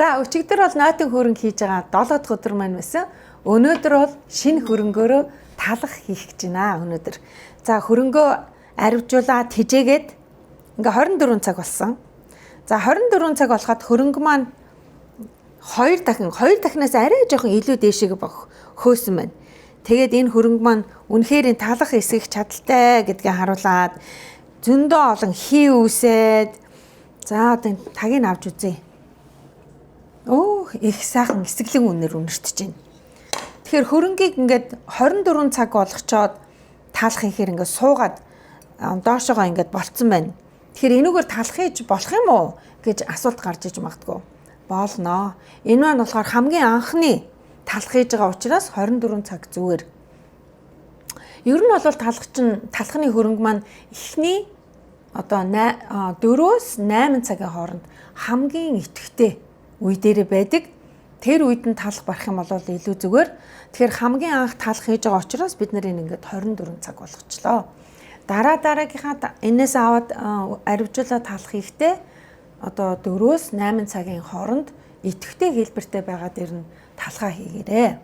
[SPEAKER 1] За өчигдөр бол нойтон хөрөнгө хийж байгаа 7 дахь өдөр маань байсан. Өнөөдөр бол шинэ хөрөнгөөрөө талах хийх гэж байна өнөөдөр. За хөрөнгөө аривжуулаад хижээгээд ингээ 24 цаг болсон. За 24 цаг болоход хөрөнгө маань 2 дахин 2 дахинаас арай жоохон илүү дээшээ хөөсөн байна. Тэгээд энэ хөрөнгө маань үнэхээр талах эсэх чадaltaй гэдгийг харуулад зөндөө олон хий үүсээд за одоо тагийг авч үзье. Өө их сайхан эсэглэн үнээр үнэртэж байна. Тэгэхээр хөрөнгийг ингээд 24 цаг болгочоод таалах ихээр ингээд суугаад доошоогоо ингээд болцсон байна. Тэгэхээр энүүгээр талах хийж болох юм уу гэж асуулт гарч иж магадгүй. Болно. Энэ маань болохоор хамгийн анхны талах хийж байгаа учраас 24 цаг зүгээр. Ер нь бол талах чинь талхны хөрөнгө маань эхний одоо 4-өөс 8 цагийн хооронд хамгийн идэвхтэй үе дээрээ байдаг. Тэр үед нь талах барах юм бол илүү зүгээр. Тэгэхээр хамгийн анх талах хийж байгаа учраас бид нар энэ ингээд 24 цаг болгочлоо. Дараа дараагийнхаа энээс аваад аривжуулаад талах хийхдээ одоо 4-өөс 8 цагийн хооронд идэвхтэй хэлбэртэй байгаа дэр нь талхаа хийгээрэй.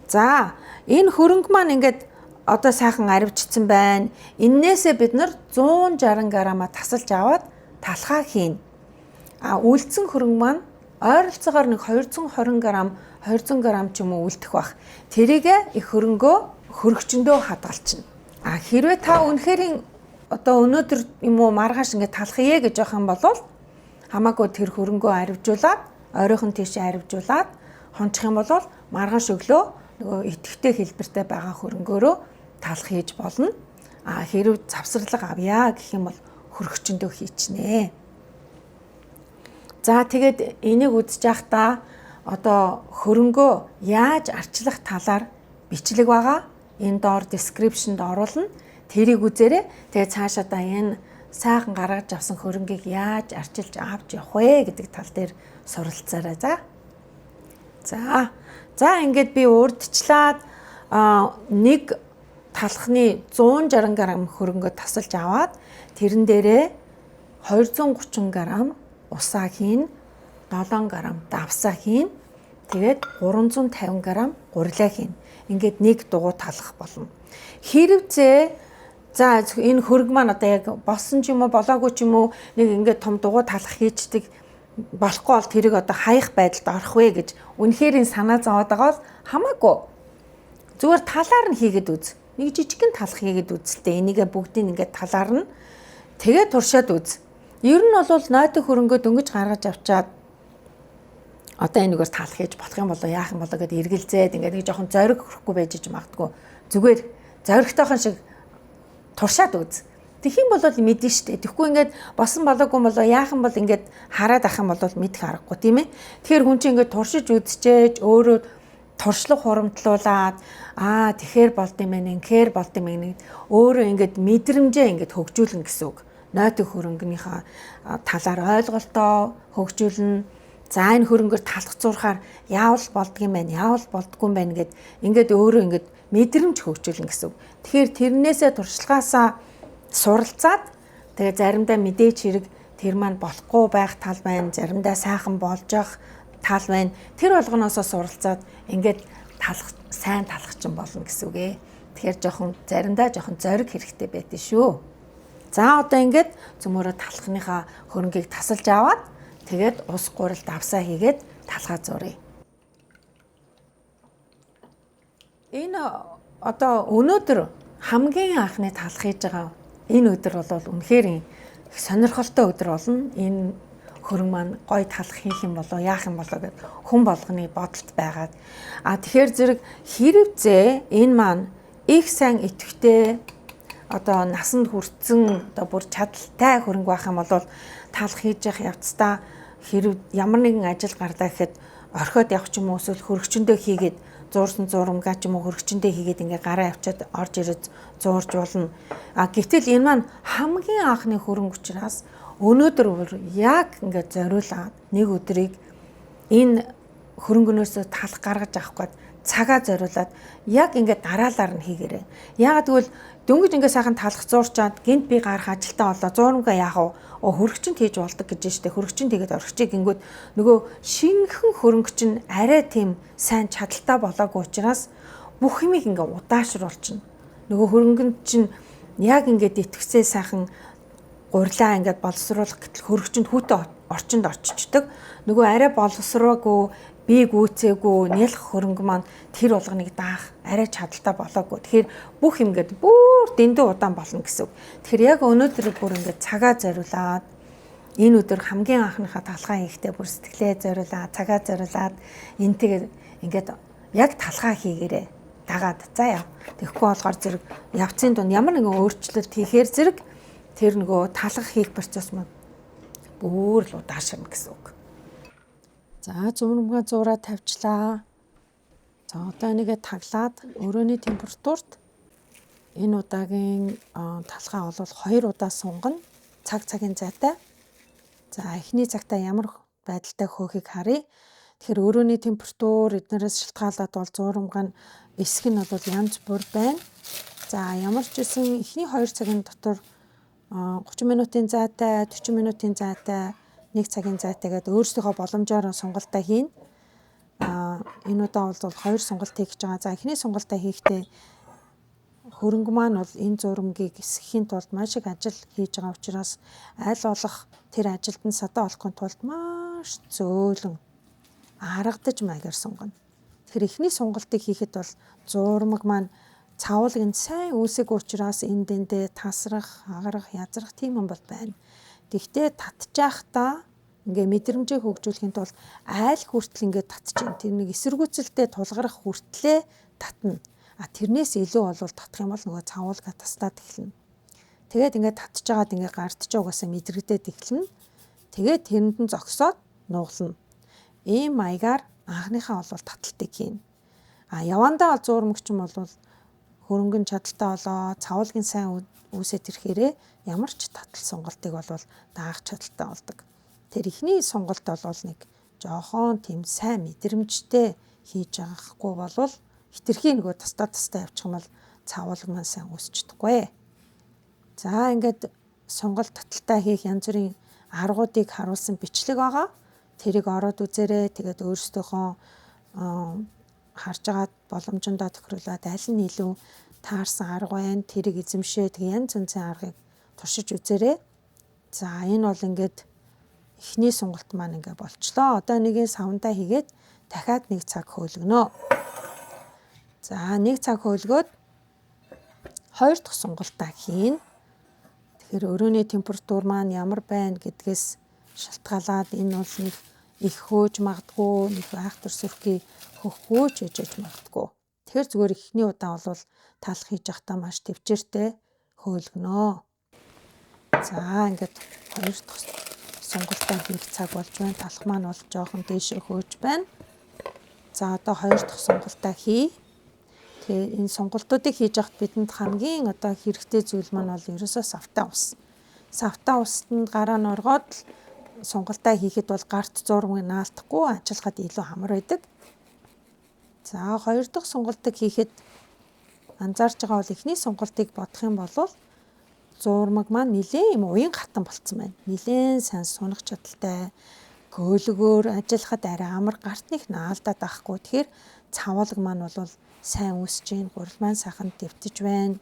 [SPEAKER 1] За энэ хөрөнгө маань ингээд одоо сайхан аривчсан байна. Эннээсээ бид нар 160 грамма тасалж аваад талхаа хийнэ. А үлдсэн хөрөнгө маань ойролцоогоор нэг 220 грамм 200 грамм ч юм уу үлдэх бах. Тэрийг их хөрөнгөө хөргөчөндөө хадгалчихна. А хэрвээ та үнэхээр одоо өнөөдөр юм уу маргааш ингээд талхая гэж явах юм бол хамаагүй тэр хөрөнгөө аривжуулаад ойрхон тийшээ аривжуулаад хончих юм бол маргааш өглөө нөгөө идэвхтэй хэлбэртэй байгаа хөрөнгөөрөө талах хийж болно. А хэрв завсарлага авъя гэх юм бол хөргөчөндөө хийчнэ. За тэгээд энийг үзэж байхдаа одоо хөрөнгөө яаж арчлах талаар бичлэг байгаа. Энэ доор description-д оруулна. Тэрийг үзээрэй. Тэгээ цаашаадаа энэ сайхан гаргаж авсан хөрөнгийг яаж арчилж авч явах вэ гэдэг тал дээр суралцаарай. За. За. За ингээд би урдчлаад нэг талхны 160 г хөрөнгөө тасалж аваад тэрэн дээрээ 230 г усаа хийн, 7 г давсаа хийн. Тэгээд 350 г гурилаа хийн. Ингээд нэг дугуй талах болно. Хэрвээ за энэ хөрөг маань одоо яг болсон ч юм уу болоогүй ч юм уу нэг ингээд том дугуй талах хийчдэг болохгүй бол тэрийг одоо хаях байдалд орох вэ гэж үнэхээр энэ санаа зовоод байгаа бол хамаагүй. Зүгээр талаар нь хийгээд үз. Нэг жижигхэн талах хийгээд үзэлтэй. Энийгээ бүгдийг ингээд талаар нь тэгээд туршаад үз. Ер нь бол нойтон хөрөнгөө дөнгөж гаргаж авчаад одоо энэгээр талах хийж болох юм болоо яах юм болоо гэд эргэлзээд ингээд нэг жоохон зориг хөрөхгүй байж иж магадгүй. Зүгээр зоригтойхон шиг туршаад үз. Тэгэх юм бол мэднэ штэ. Тэгэхгүй ингээд босон болоогүй болоо яах юм бол ингээд хараад ах юм бол мэдэх аргагүй тийм ээ. Тэгэхээр хүн чинь ингээд туршиж үзчихээж өөрөө туршлага хурамтлуулад аа тэгэхээр болд юм байна, ингэхээр болд юм байна. Өөрөө ингээд мэдрэмжээ ингээд хөгжүүлнэ гэсэн үг. Нойтон хөрөнгөнийхөө талаар ойлголтоо хөгжүүлнэ. За энэ хөрөнгөөр талах зурхаар яавал болдго юм байна, яавал болдгүй юм байна гэд ингээд өөрөө ингээд мэдрэмж хөгжүүлнэ гэсэн үг. Тэгэхээр тэрнээсээ туршлагаасаа суралцаад тэгээ заримдаа мэдээч хэрэг тэр маань болохгүй байх тал байна, заримдаа сайхан болж явах тал байна. Тэр болгоноосоо суралцаад ингээд талах сайн талах чинь болно гэсэн үг ээ. Тэгэхээр жоохон заримдаа жоохон зориг хэрэгтэй байдэн шүү. За одоо ингээд цөмөрөө талхныхаа хөрөнгийг тасалж аваад тэгээд ус гурил давсаа хийгээд талхаа зуръя. Энэ одоо өнөөдөр хамгийн анхны талх хийж байгаа энэ өдөр бол үнэхээр их сонирхолтой өдөр болно. Энэ хөрөнгө маань гоё талх хийх юм болоо яах юм болоо гэд хүн болгоны бодолд байгаад. А тэгэхээр зэрэг хэрвээ энэ маань их сайн идэвхтэй одоо насанд хүрсэн одоо бүр чадaltaй хөрөнгө байх юм бол талх хийж явах явцдаа хэрв ямар нэгэн ажил гарлаа гэхэд орхиод явах ч юм уу эсвэл хөргөчөндөө хийгээд зуурсан зурмгаа ч юм уу хөргөчөндөө хийгээд ингээ гараа авчиад орж ирэж зуурж болно. А гэтэл энэ маань хамгийн анхны хөрөнгө учраас өнөөдөр яг ингээ зориулаад нэг өдрийг энэ хөрөнгөнөөсөө талх гаргаж авах гээд цагаа зориулаад яг ингээ дараалал нь хийгээрэй. Яагаад гэвэл дөнгөж ингээ сайхан талх зуурчаад гинт би гарах ажилтаа болоо зуурмгаа яах вэ? Хөргөчөнд хийж болдог гэж штэ. Хөргөчөнд хийгээд орхичих гингүүд нөгөө шинэхэн хөрөнгө чинь арай тийм сайн чадaltaа болоогүй учраас бүх юмыг ингээ удаашруулчихна. Нөгөө хөрөнгөнд чинь яг ингээд итгэсээ сайхан гурлаа ингээд боловсруулах гэтэл хөргөчөнд хүүтэн орчинд орчичдөг. Нөгөө арай боловсроогүй бие гүйцээгүй нялх хөрөнгө маань тэр болгоныг даах арай чадaltaа болоогүй. Тэгэхээр бүх юм ингээд бүр дэндүү удаан болно гэсэн үг. Тэгэхээр яг өнөөдөр бүр ингээд цагаа зориулаад энэ өдөр хамгийн анхныхаа талхаа хийхдээ бүр сэтгэлээ зориулаад цагаа зориулаад энтэйгээ ингээд яг талхаа хийгээрэй. Дагаад за яв. Тэгэхгүй болохоор зэрэг явцын дунд ямар нэгэн өөрчлөлт хийхээр зэрэг тэр нөгөө талах хийх процесс маань бүр л удаашрна гэсэн үг. За зурмгаа зураа тавьчлаа. За одоо энийгээ таглаад өрөөний температурт энэ удаагийн талхаа бол 2 удаа сунгана. Цаг цагийн зайтай. За эхний цагтаа ямар байдалтай хөөхийг харъя. Тэгэхээр өрөөний температур эднэрээс шалтгаалаад бол зурмгаа нь эсэх нь бол янз бүр байна. За ямар ч үсэн эхний 2 цагийн дотор 30 минутын зайтай, 40 минутын зайтай, 1 цагийн зайтай гэдэг өөрсдийнхөө боломжоор сонголтоо хийнэ. Энэ удаа бол 2 сонголт хийх гэж байгаа. За эхний сонголтоо хийхдээ хөрөнгө маань бол энэ зурмгийг эсгэхийн тулд маш их ажил хийж байгаа учраас аль болох тэр ажилд нь садаа олохын тулд маш зөөлөн аргадаж маягаар сунгана. Тэгэхээр эхний сонголтыг хийхэд бол зурмаг маань цавуулыг нь сайн үүсээгүй учраас энд дэндээ тасрах, хагарах, язрах тийм юм бол байна. Тэгтээ татчихахдаа ингээ мэдрэмжээ хөгжүүлэхийн тулд айл хүртэл ингээ татчихна. Тэр нэг эсэргүүцэлтэй тулгарах хүртлээ татна. А тэрнээс илүү болвол татах юм бол нөгөө цавуулгаа таслаад эхэлнэ. Тэгээд ингээ татчихагаад ингээ гардчих угаасаа мэдрэгдээд эхэлнэ. Тэгээд тэрэнд нь зогсоод нуглана. Ийм маягаар Анхныхаа бол таталтыг хийнэ. А явандаа бол зуурмаг чинь бол хөрөнгөн чадaltaй болоо, цавуулгын сайн үүсээд ирэхээрээ ямар ч татал сонголтыг бол даах чадaltaй болдог. Тэр эхний сонголт бол нэг жоохон тийм сайн мэдрэмжтэй хийж байгахгүй болвол хитрхи нөгөө тастаа тастаа явчих юм бол цавуулга маань сайн үүсч чадахгүй. За ингээд сонголт таталтай хийх янз бүрийн аргуудыг харуулсан бичлэг байгаа. Тэрийг ороод үзээрэй. Тэгээд өөрсдийнхөө харж байгаа боломжондоо тохируулаад аль нь илүү таарсан арга байна. Тэрийг эзэмшээ. Тэгээ янз янзын аргыг туршиж үзээрэй. За энэ бол ингээд эхний сонголт маань ингээ болчлоо. Одоо нэгийг савндаа хийгээд дахиад 1 цаг хөөлгөнө. За 1 цаг хөөлгөөд 2 дахь сонголтоо хийнэ. Тэгэхээр өрөөний температур маань ямар байна гэдгээс шалтгаалаад энэ бол нэг их хөөж магадгүй, нэг айхтар сүрхий хөөхгүй ч ээжэж магадгүй. Тэгэхээр зүгээр эхний удаа бол талах хийж явахдаа маш төвчээртэй хөөлгөнө. За ингээд 2 дахь сонголтоо хийх цаг болж байна. Талах маань бол жоохон дээшээ хөөж байна. За одоо 2 дахь сонголтоо хий. Тэгээ энэ сонголтуудыг хийж явахад бидэнд хамгийн одоо хэрэгтэй зүйл маань бол ерөөсөө савтай ус. Савтай усанд гараа нь оргоод л сонголтоо хийхэд бол гарт зурмыг наалтахгүй ажиллахад илүү амар байдаг. За 2 дахь сонголтыг хийхэд анзаарч байгаа бол эхний сонголтыг бодох юм бол зурмаг маань нэлээд юм уян хатан болцсон байна. Нэлээд сайн сунах чадaltaй, гөөлгөөр ажиллахад арай амар гарт нэг наалдаад байхгүй. Тэгэхээр цавуулга маань бол сайн үүсэж гин, гурил маань сайхан дэвтэж байна.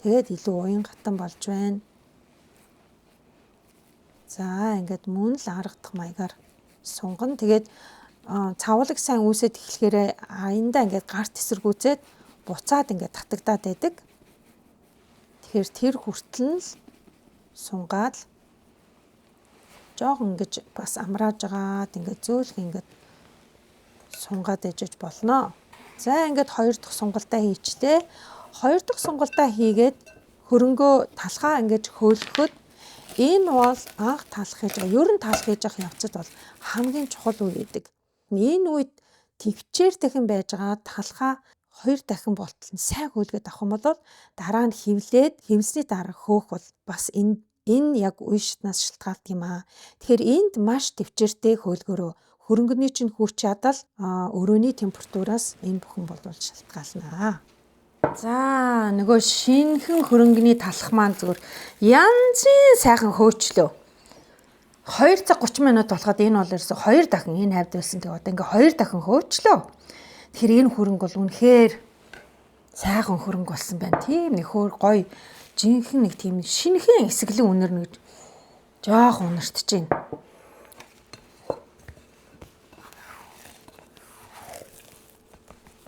[SPEAKER 1] Тэгээд илүү уян хатан болж байна. За ингээд мөн л аргадах маягаар сунгана. Тэгээд цавуулаг сайн үүсээд эхлэхээрээ аяндаа ингээд гарт эсэргүүцээд буцаад ингээд татагдаад байдаг. Тэгэхээр тэр хүртэл нь л сунгаад л жоохон ингэж бас амрааж агаад ингээд зөөлх ингээд сунгаад ээжэж болно. За ингээд 2 дахь сонголтоо хийчлээ. 2 дахь сонголтоо хийгээд хөрөнгөө талхаа ингэж хөөлгөхөд энэ бол анх талах хийж байгаа. Ер нь талах хийж явах явцад бол хамгийн чухал үе гэдэг. Энэ үед төвчээр дахин байж байгаа талхаа 2 дахин болтол нь сайн хөөлгöd авах юм бол дараа нь хевлээд хевлсний дараа хөөх бол бас энэ яг үе шатнаас шалтгаалдаг юм аа. Тэгэхээр энд маш төвчээртэй хөөлгөөрөө хөрөнгөний чинь хүч чадал өрөөний температураас энэ бүхэн бол шалтгаална. За нөгөө шинэхэн хөрөнгөний талах маань зүгээр янзын сайхан хөөчлөө. 2 цаг 30 минут болоход энэ бол ерөөсө 2 дахин энэ хавьд байсан. Тэгээ одоо ингээ 2 дахин хөөчлөө. Тэгэхээр энэ хөрөнгө бол үнэхээр сайхан хөрөнгө болсон байна. Тийм нэг хөөр гоё жинхэнэ нэг тийм шинэхэн эсэглэн үнэр нэг жоох үнэртэж байна.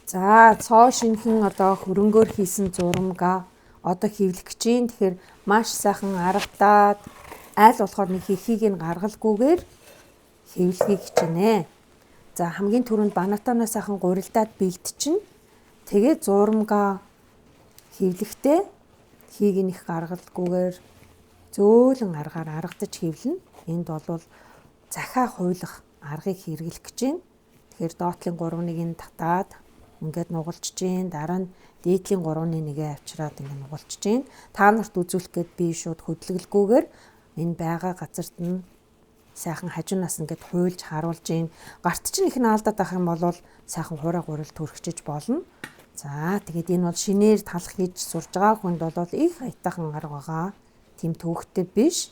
[SPEAKER 1] За цоо шинэхэн одоо хөрөнгөөр хийсэн зурмгаа одоо хэвлэх гэж байна. Тэгэхээр маш сайхан аргадаад айл болохоор нэг ихийг нь гаргалгүйгээр хэвлэхийг хичээнэ. За хамгийн түрүүнд банатанаа сайхан гурилдаад бэлтчихнэ. Тэгээ зурмгаа хэвлэхдээ хийг нь их гаргалгүйгээр зөөлөн аргаар аргадаж хэвлэнэ. Энд бол захиа хуйлах аргыг хэрэглэх гэж байна. Тэгэхээр доотлын 3-ыг нь татаад ингээд нугалж гин, дараа нь дээдлийн 3-ны 1-ээ авчираад ингээд нугалж гин. Та нарт үзүүлэх гээд би шууд хөдөлгөлгүйгээр энэ байгаа газарт нь сайхан хажуунаас ингээд хуйлж харуулж гин. Гарт чинь их наалдаад ах юм бол сайхан хураа гурил төрөгчөж болно. За тэгээд энэ бол шинээр талах хийж сурж байгаа хүнд бол их аятайхан арга байгаа. Тийм төвөгтэй биш.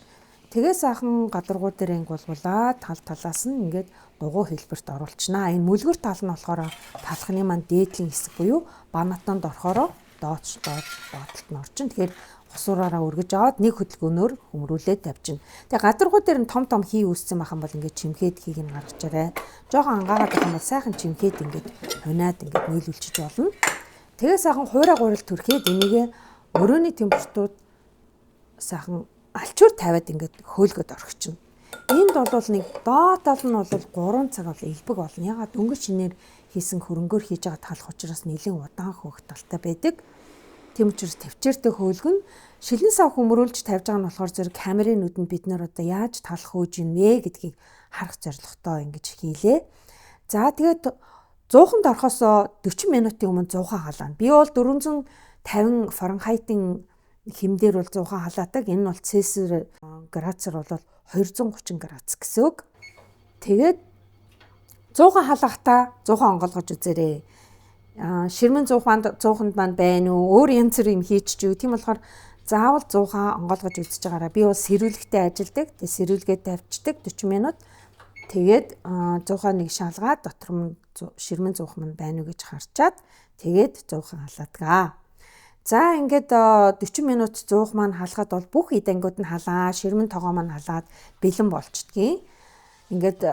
[SPEAKER 1] Тэгээ сайхан гадаргуу дээр ангуулгуулаа тал талаас нь ингээд дугуй хэлбэрт оруулчихнаа. Энэ мүлгэр тал нь болохоор талхны маань дээдлийн хэсэг буюу банатанд орохороо доод доотлолт нь орчин. Тэгэхээр хосуураараа өргөж аваад нэг хөдөлгөөнөөр хөмрүүлээд тавьчихна. Тэгээ гадаргуу дээр нь том том хий үүссэн байх юм бол ингээд чимхэд хийг нь гаргачаарай. Жохон ангаагаад байх юм бол сайхан чимхэд ингээд хуниад ингээд нийлүүлчих болно. Тэгээ сайхан хуурай гурил төрхөөд энийгээ өрөөний температурт сайхан альчуур тавиад ингээд хөөлгөд орхичихно. Энд бол нэг доод тал нь бол 3 цаг бол элбэг болно. Ягаад дөнгөж шинээр хийсэн хөрөнгөөр хийж байгаа талах учраас нэлээд удаан хөөх талтай байдаг. Тийм учраас төвчээртэй хөөлгөн. Шилэн сав хөмрүүлж тавьж байгаа нь болохоор зэрэг камерын нүдэнд бид нар одоо яаж талах хөөж юм бэ гэдгийг харах зорилготой ингэж хийлээ. За тэгээд зууханд орохоосоо 40 минутын өмнө зуухаа халаана. Би бол 450 Фahrenheit-ын хэмдээр бол зуухаа халаадаг. Энэ нь бол Цельсий градусаар бол 230 градус гэсэн үг. Тэгээд зуухаа халахдаа зуухаа онгойлгож үзээрэй. Ширмэн зууханд маань байна уу? Өөр янз бүр юм хийчих үү? Тийм болохоор заавал зуухаа онгойлгож үзэж байгаарай. Би бол сэрүүлэгтэй ажилдаг. Тэгээд сэрүүлгээ тавьчихдаг 40 минут. Тэгээд зуухаа нэг шалгаад дотор нь ширмэн зуух маань байна уу гэж харчаад тэгээд зуухаа халаадаг. За ингээд 40 минут зуух маань халахад бол бүх эд ангиуд нь халаа, ширмэн тогоо маань халаад бэлэн болчдгийг. Ингээд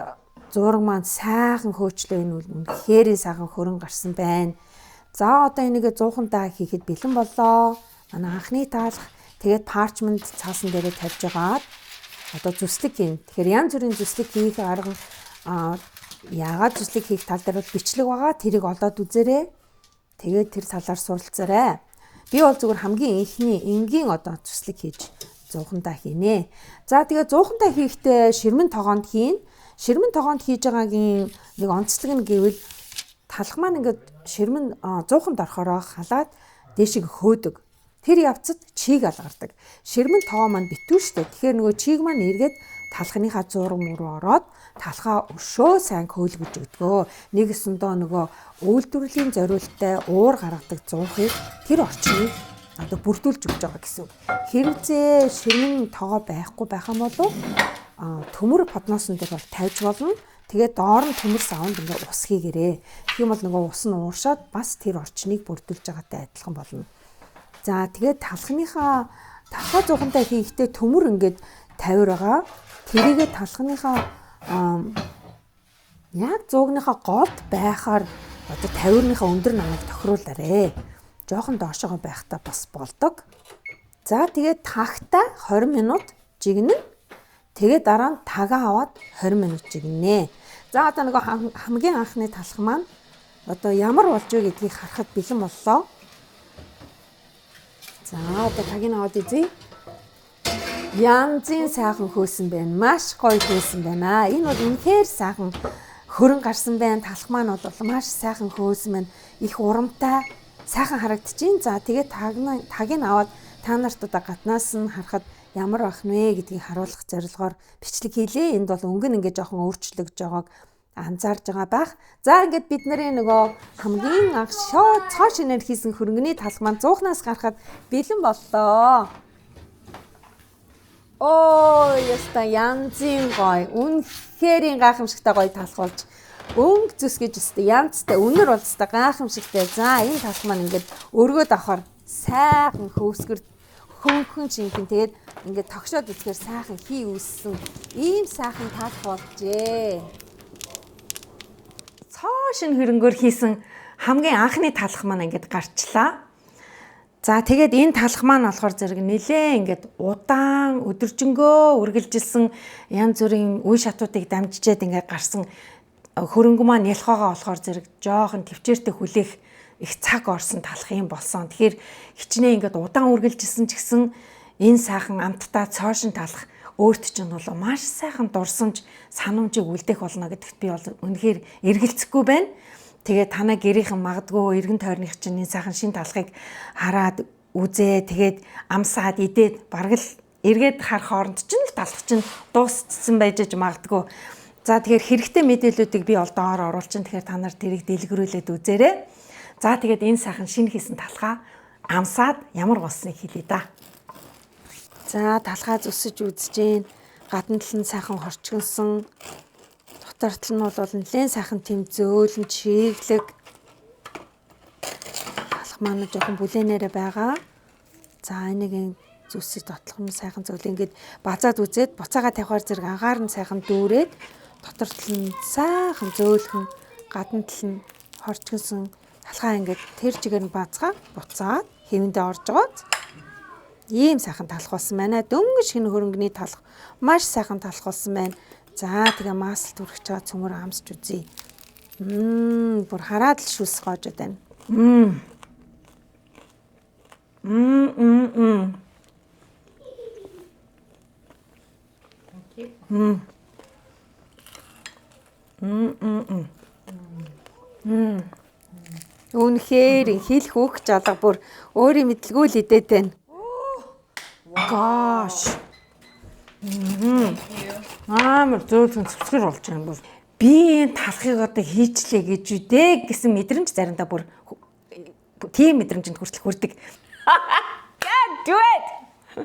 [SPEAKER 1] зураг маань сайхан хөөчлөө, энэ үнэхээр сайхан хөрөн гарсан байна. За одоо энийг зуухандаа хийхэд бэлэн боллоо. Манай анхны таалах тэгээд parchment цаасан дээрээ тавьж агаад одоо зүслэг хийн. Тэгэхээр янз бүрийн зүслэг хийх арга, яагаад зүслэг хийх тал дээр бол бичлэг байгаа. Тэрийг олоод үзээрэй. Тэгээд тэр талаар суралцаарай. Би бол зүгээр хамгийн энхний энгийн одоо зүслэг хийж зуухандаа хийнэ. За тэгээд зуухандаа хийхдээ ширмэн тогоонд хийн. Ширмэн тогоонд хийж байгаагийн нэг онцлог нь гэвэл талх маань ингээд ширмэн зууханд орохороо халаад дээшиг хөөдөг. Тэр явцад чийг алгардаг. Ширмэн тогоо маань битүү штэ. Тэгэхээр нөгөө чиг маань эргээд талхныхаа зураг мөрөө ороод талхаа өшөө сайн хөөлгөж өгдгөө. Нэгэсэндөө нөгөө үйлдвэрлэлийн зориулттай уур гаргадаг зуухыг тэр орчныг одоо бүрдүүлж өгч байгаа гэсэн үг. Хэрвээ ширмэн тогоо байхгүй байх юм бол төмөр подносон дээр бол тавьж болно. Тэгээд доор нь төмөр савнд ингээ ус хийгэрээ. Тэгэх юм бол нөгөө ус нь ууршаад бас тэр орчныг бүрдүүлж байгаатай адилхан болно. За тэгээд талхныхаа талхаа зуухантай хийхдээ төмөр ингээд тавир байгаа. Тэрийгээ талхныхаа яг зуугныхаа голд байхаар одоо тавирныхаа өндөр намыг тохируулаарэ. Жохон доошоогоо байхдаа бас болдог. За тэгээд тагтаа 20 минут жигнэ. Тэгээд дараа нь тагаа аваад 20 минут жигнэ. За одоо нөгөө хамгийн анхны талх маань одоо ямар болж вэ гэдгийг харахад бэлэн боллоо. За одоо тагийг аваад үзье. Янзын сайхан хөөсөн байна. Маш гоё хөөсөн байна. Энэ бол үнэхээр сайхан хөрөн гарсан байна. Талх маань бол маш сайхан хөөсөн байна. Их урамтай сайхан харагдчихээн. За тэгээд тагийг аваад та нарт одоо гаднаас нь харахад ямар байх нэ гэдгийг харуулах зорилгоор бичлэг хийлээ. Энд бол өнгө нь ингээ жоохон өөрчлөгдөж байгааг анзаарж байгаа байх. За ингээд бид нарын нөгөө хамгийн анх цоо шинээр хийсэн хөрөнгөний талх маань зуухнаас гарахад бэлэн боллоо. Оо, яста янзын гоё, үнэхээр гайхамшигтай гоё талх болж өнгө зүс гэж өстэй янзтай үнэр бол өстэй гайхамшигтай. За энэ талх маань ингээд өргөөд авахар сайхан хөвсгөр хөнгөн шинхэн тэгээд ингээд тогшоод үзэхээр сайхан хий үүссэн ийм сайхан талх болжээ.
[SPEAKER 3] Цоо шинэ хөрөнгөөр хийсэн хамгийн анхны талх маань ингээд гарчлаа. За тэгээд энэ талх маань болохоор зэрэг нэлээ ингээд удаан өдөржингөө үргэлжилсэн янз бүрийн үе шатуудыг дамжижээд ингээд гарсан хөрөнгө маань ялхаага болохоор зэрэг жоохон төвчээртэй хүлээх их цаг орсон талх юм болсон. Тэгэхээр хичнээн ингээд удаан үргэлжилсэн ч гэсэн энэ сайхан амттай цоошин талх өөрт чинь бол маш сайхан дурсамж санамжийг үлдээх болно гэдэгт би бол үнэхээр эргэлзэхгүй байна. Тэгээд танай гэрийнхэн магадгүй эргэн тойрных чинь энэ сайхан шин талхыг хараад үзээ, тэгээд амсаад идээд бараг л эргээд харах хооронд чинь л талх чинь дуусчихсан байж аж магадгүй. За тэгэхээр хэрэгтэй мэдээллүүдийг би бол доор оруулчин. Тэгэхээр та нар тэрийг дэлгэрүүлээд үзээрэй. За тэгээд энэ сайхан шинэ хийсэн талхаа амсаад ямар болсныг хэлье да.
[SPEAKER 1] За талхаа зүсэж үзэж гин. Гадна тал нь сайхан хорчгонсон. Дотор тал нь бол нэлээд сайхан тийм зөөлөн чиглэг. Талх маань жоохон бүлээнээрээ байгаа. За энийг зүсэж дотлох нь сайхан зөөл ингээд базаад үзээд буцаага тавихаар зэрэг агаар нь сайхан дүүрээд дотор тал нь сайхан зөөлхөн, гадна тал нь хорчгонсон талхаа ингээд тэр чигээр нь базгаа буцаад хэвэндээ орж байгааз ийм сайхан талх болсон байна. Дөнгөж шинэ хөрөнгөний талх маш сайхан талх болсон байна. За тэгээ маслт түрхэж байгаа цөмөр амсч үзье. Бүр хараад л шүлс гоожод байна. Үнэхээр хэлэх үг ч алга, бүр өөрийн мэдлгүй л идээд байна.
[SPEAKER 3] Gosh. Амар зөөлхөн цэцгэр болж байгаа юм бүр. Би энэ талхыг одоо хийчлээ гэж үдэ гэсэн мэдрэмж заримдаа бүр тийм мэдрэмжинд хүртэл хүрдэг.
[SPEAKER 1] Do it.